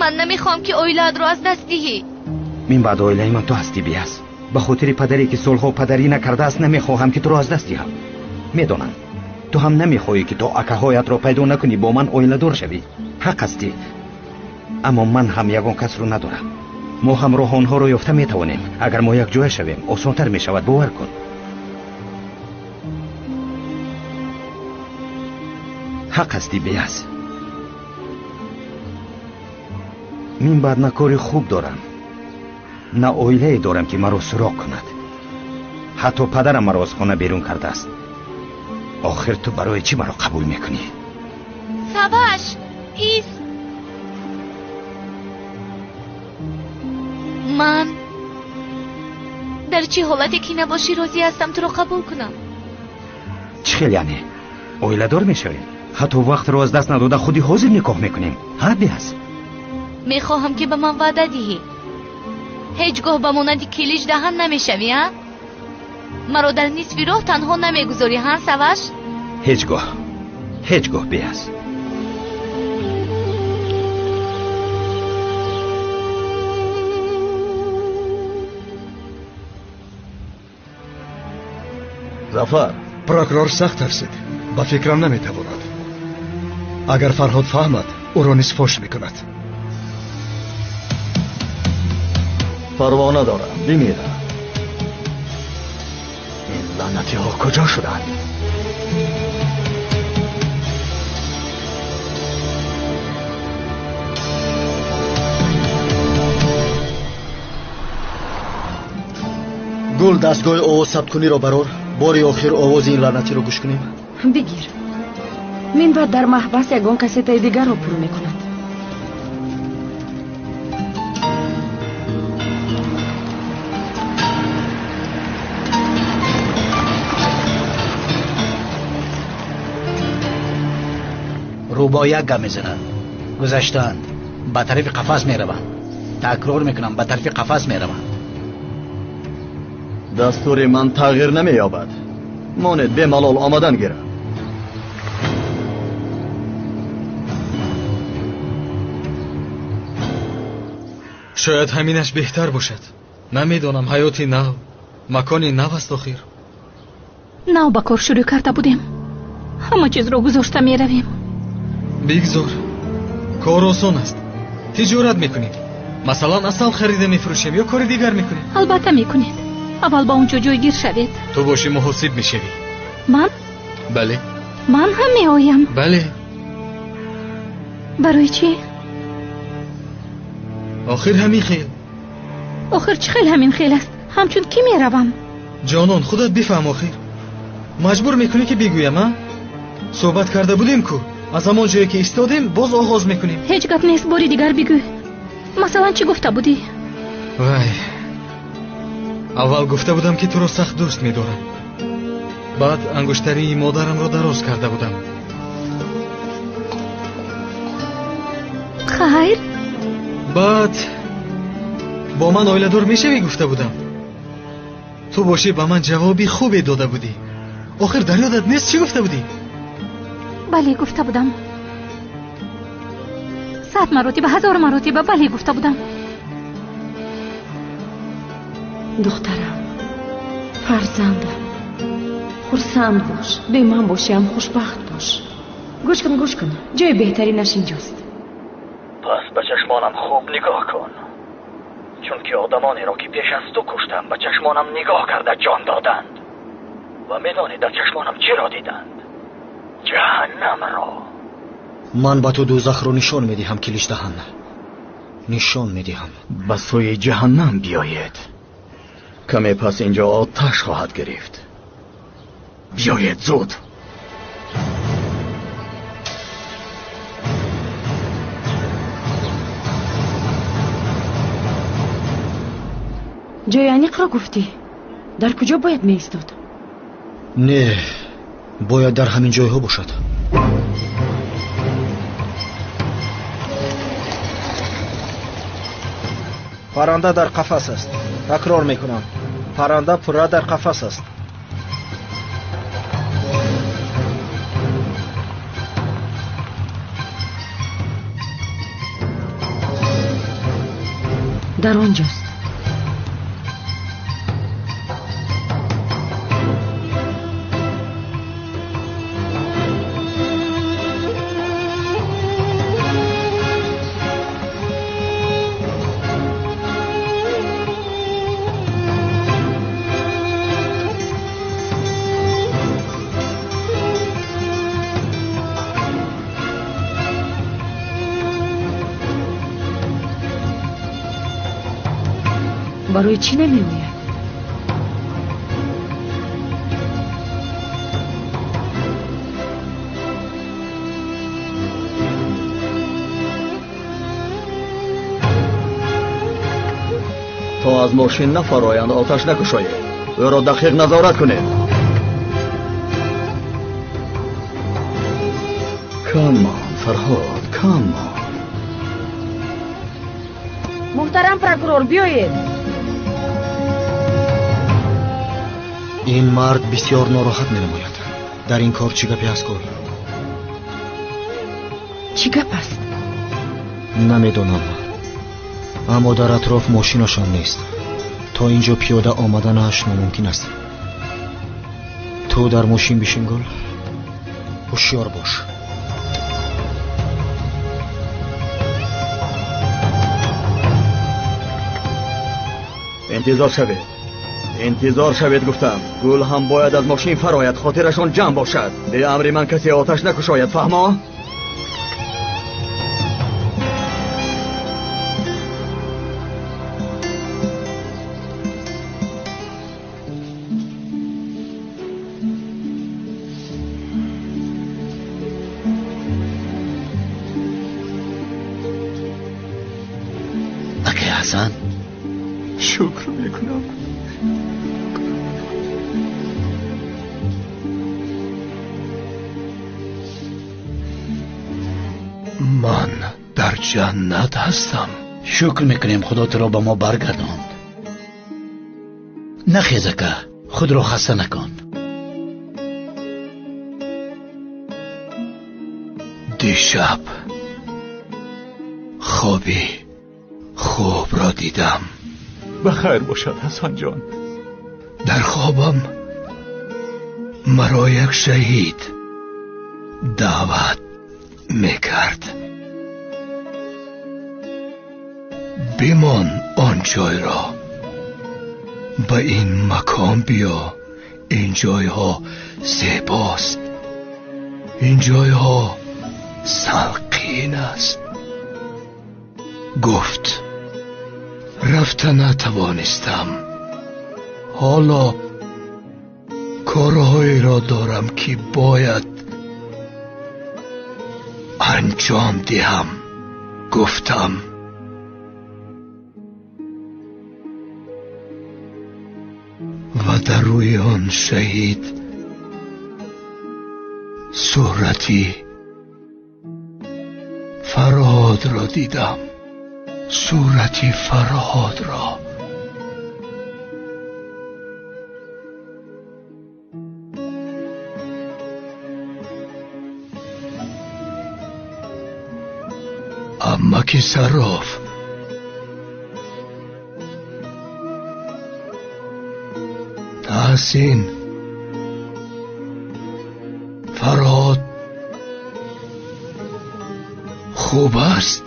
Ман намехоҳам ки оилаатро аз даст диҳӣ. Минбаъд оилаи ман ту ҳастӣ, Биаз. Ба хотири падаре ки солҳо падарӣ накардааст намехоҳам ки туро аз даст диҳам. Медонам ту ҳам намехоҳӣ ки то акаҳоятро пайдо накунӣ бо ман оиладор шавӣ. Ҳақ ҳастӣ, аммо ман ҳам ягон касро надорам. Мо ҳамроҳ онҳоро ёфта метавонем. Агар мо якҷоя шавем осонтар мешавад, бовар кун. Ҳақ ҳастӣ, Биаз. Минбаъд на кори хуб дорам, на оилае дорам ки маро суроғ кунад. Ҳатто падарам маро аз хона берун кардааст. Охир ту барои чӣ маро қабул мекунӣ? Саваш, ис. Ман дар чӣ ҳолате ки набошӣ розӣ ҳастам туро қабул кунам. Чӣ хел яъне? Оиладор мешавем? Ҳатто вақтро аз даст надода худи ҳозир никоҳ мекунем. Ҳа, Биаз? Мехоҳам ки ба ман ваъда диҳӣ. Ҳеҷ гоҳ ба монанди килич даҳан намешавӣ, а? Маро дар нисфи роҳ танҳо намегузорӣ, ҳа, Саваш? Ҳеҷ гоҳ, ҳеҷ гоҳ, Биаз. Зафар, прокурор сахт тарсид. Ба фикрам наметавонад. Агар Фарҳод фаҳмад, ӯро низ фош мекунад. Парво надорам, бимирам. Ин лаънатиҳо куҷо шуданд? Гул, дастгоҳи овоз сабткуниро барор. Бори охир овози ин лаънатиро гӯш кунем. Бигир. Минбаъд дар маҳбас ягон кассетаи дигарро пур мекунад. Рӯбо як гап мезананд. Гузаштаанд. Ба тарафи қафас мераванд. Такрор мекунам, ба тарафи қафас мераванд. Дастури ман тағйир намеёбад. Монед бемалол омадан гирам. Шояд ҳаминаш беҳтар бошад. Намедонам, ҳаёти нав, макони нав аст охир. Нав ба кор шурӯъ карда будем. Ҳама чизро гузошта меравем. Бигзор. Кор осон аст. Тиҷорат мекунем. Масалан, асал харида мефурӯшем ё кори дигар мекунем. Албатта мекунед. Аввал ба он ҷо ҷойгир шавед. Ту бошӣ муҳосиб мешавӣ. Ман? Бале. Ман ҳам меоям. Бале. Барои чӣ? Охир ҳамин хел. Охир чӣ хел ҳамин хел аст? Ҳамчун кӣ меравам? Ҷонон, худат бифаҳм охир. Маҷбур мекунӣ ки бигӯям, а? Суҳбат карда будем ку. Аз ҳамон ҷое ки истодем, боз оғоз мекунем. Ҳеҷ гап нест, бори дигар бигӯ. Масалан, чӣ гуфта будӣ? Вай, аввал гуфта будам ки туро сахт дӯст медорам. Баъд ангуштарии модарамро дароз карда будам. Хайр. Баъд бо ман оиладор мешавӣ гуфта будам. Ту бошӣ ба ман ҷавоби хубе дода будӣ. Охир дар ёдат нест чӣ гуфта будӣ? Бале, гуфта будам. 100 маротиба, 1000 маротиба бале гуфта будам. Духтарам, фарзандам, хурсанд бош, бе ман бошӣ ҳам хушбахт бош. Гӯш кун, гӯш кун, ҷои беҳтаринаш инҷост. Пас ба чашмонам хуб нигоҳ кун, чунки одамонеро ки пеш аз ту куштам ба чашмонам нигоҳ карда ҷон доданд. Ва медонӣ дар чашмонам чиро диданд? Ҷаҳаннамро. Ман ба ту дӯзахро нишон медиҳам, Киличдаҳан. Нишон медиҳам. Ба сӯи ҷаҳаннам биёед. Каме пас инҷо оташ хоҳад гирифт. Биёед зуд. Ҷои аниқро гуфтӣ? Дар куҷо бояд меистод? Не, бояд дар ҳамин ҷойҳо бошад. Парранда дар қафас аст. Такрор мекунам, парранда пурра дар қафас аст. Дар он ҷост. Барои чӣ намеояд? То аз мошин нафароянд, оташ накушоед. Ӯро дақиқ назорат кунед. Кам мон, Фарҳод, кам мон. Муҳтарам прокурор, биёед. Ин мард бисёр нороҳат менамояд. Дар ин кор чӣ гапе аст, Гул? Чӣ гап аст? Намедонам, аммо дар атроф мошинашон нест. То ин ҷо пиёда омаданаш номумкин аст. Ту дар мошин бишин, Гул. Ҳушёр бош. Интизор шавед. Интизор шавед, гуфтам. Гул ҳам бояд аз мошин фарояд, хотирашон ҷамъ бошад. Бе амри ман касе оташ накушояд, фаҳмо? Акай Ҳасан, шукр мекунам. Ман дар ҷаннат ҳастам. Шукр мекунем, Худо туро ба мо баргардонд. Нахез ака, худро хаста накун. Дишаб хоби хубро дидам. Ба хайр бошад, Ҳасанҷон. Дар хобам маро як шаҳид даъват мекард. Бимон он ҷойро, ба ин макон биё. Ин ҷойҳо зебост, ин ҷойҳо салқин аст. Гуфт, рафта натавонистам. Ҳоло корҳоеро дорам, ки бояд анҷом диҳам. Гуфтам. Ва дар рӯи он шаҳид сурати Фарҳодро дидам. Сурати Фарҳодро. Амаки Сароф Таҳсин, Фарҳод хуб аст?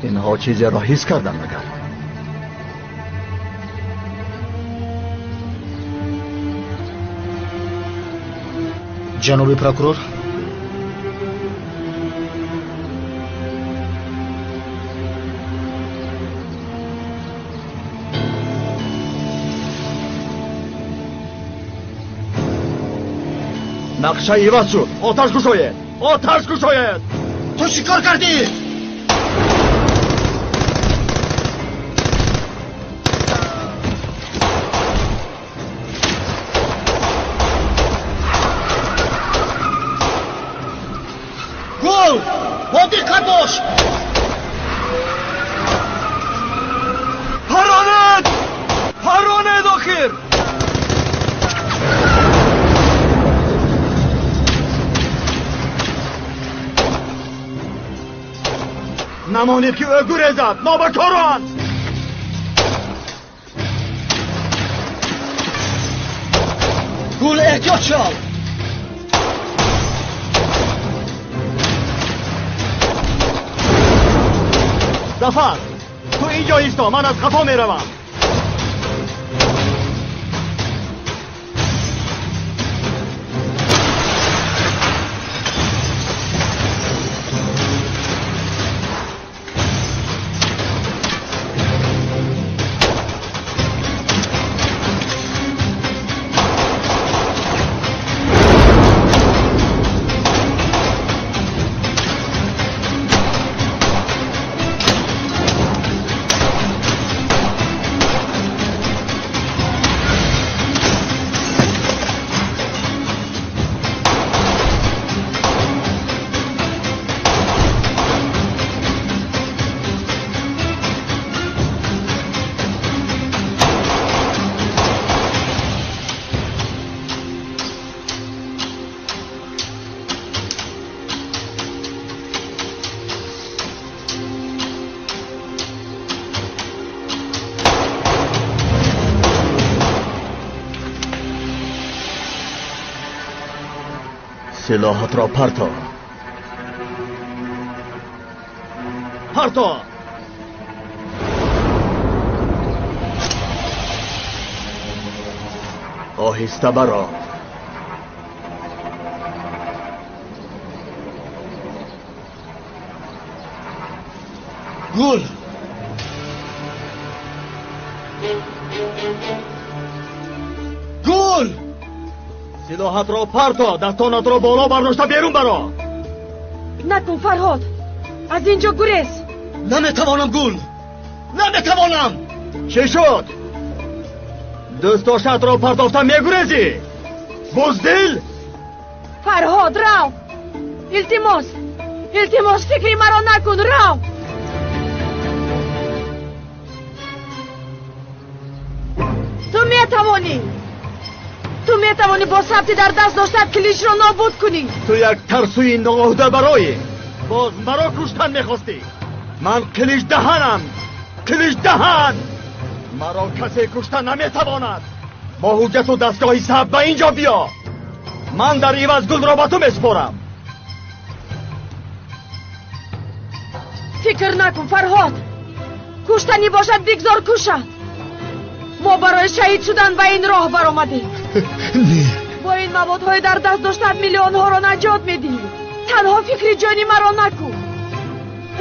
Инҳо чизеро ҳис карданд магар? Ҷаноби прокурор, Нақша иваз шуд. Оташ кушоед! Оташ кушоед! Ту чӣ кор кардӣ? Гул! Бо диққат бош! Паронед! Паронед охир! Намонед ки ӯ гурезад! Нобакорон! Гул, эҳтиёт шав! Зафар, ту инҷо исто, ман аз қафо меравам. Силоҳатро парто. Парто! Оҳиста баро. Гул! Гул! Силоҳатро парто, дастонатро боло бардошта берун баро. Накун, Фарҳод, аз ин ҷо гурез. Наметавонам, Гул, наметавонам. Чӣ шуд? Дӯстдоштаатро партофта мегурезӣ? Буздил? Фарҳод, рав! Илтимос, илтимос, фикри маро накун, рав! Ту метавонӣ! Ту метавонӣ бо сабти дар даст доштат киличро нобуд кунӣ. Ту як тарсӯи ноӯҳдабароӣ. Боз маро куштан мехостӣ. Ман қиличдаҳанам, қиличдаҳан. Маро касе кушта наметавонад. Бо ҳуҷҷату дастгоҳи сабт ба ин ҷо биё. Ман дар иваз гулро ба ту месупорам. Фикр накун, Фарҳод. Куштанӣ бошад, бигзор кушад. Мо барои шаҳид шудан ба ин роҳ баромадем. Не. Бо ин маводҳои дар даст доштат миллионҳоро наҷот медиҳӣ. Танҳо фикри ҷони маро накун.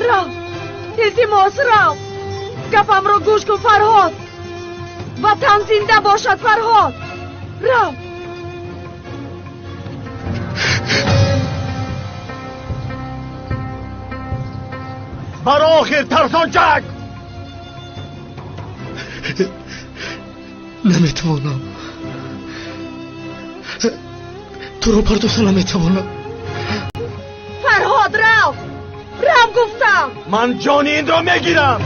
Рав, илтимос, рав. Гапамро гӯш кун, Фарҳод. Ватан зинда бошад, Фарҳод. Рав. Бар охир, тарсончак! Наметавонам. Туро партофта наметавонам. Фарҳод, рав! Рав, гуфтам! Ман ҷони инро мегирам!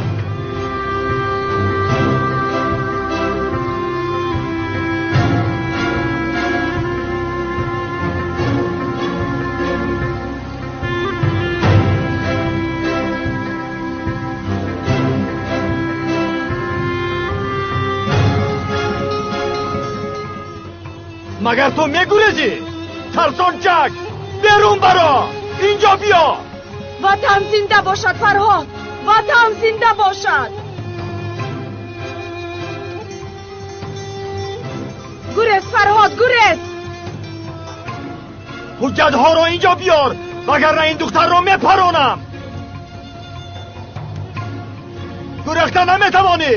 Магар ту мегурезӣ? Тарсончак! Берун баро! Инҷо биё! Ватан зинда бошад, Фарҳод! Ватан зинда бошад! Гурез, Фарҳод, гурез! Ҳуҷҷатҳоро инҷо биёр, вагарна ин духтарро мепаронам! Гурехта наметавонӣ!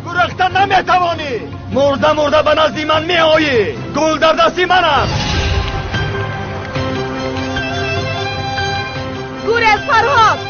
Гурехта наметавонӣ! Мурда мурда ба назди ман меоӣ! Гул дар дасти ман аст! Аяз, Фарҳод!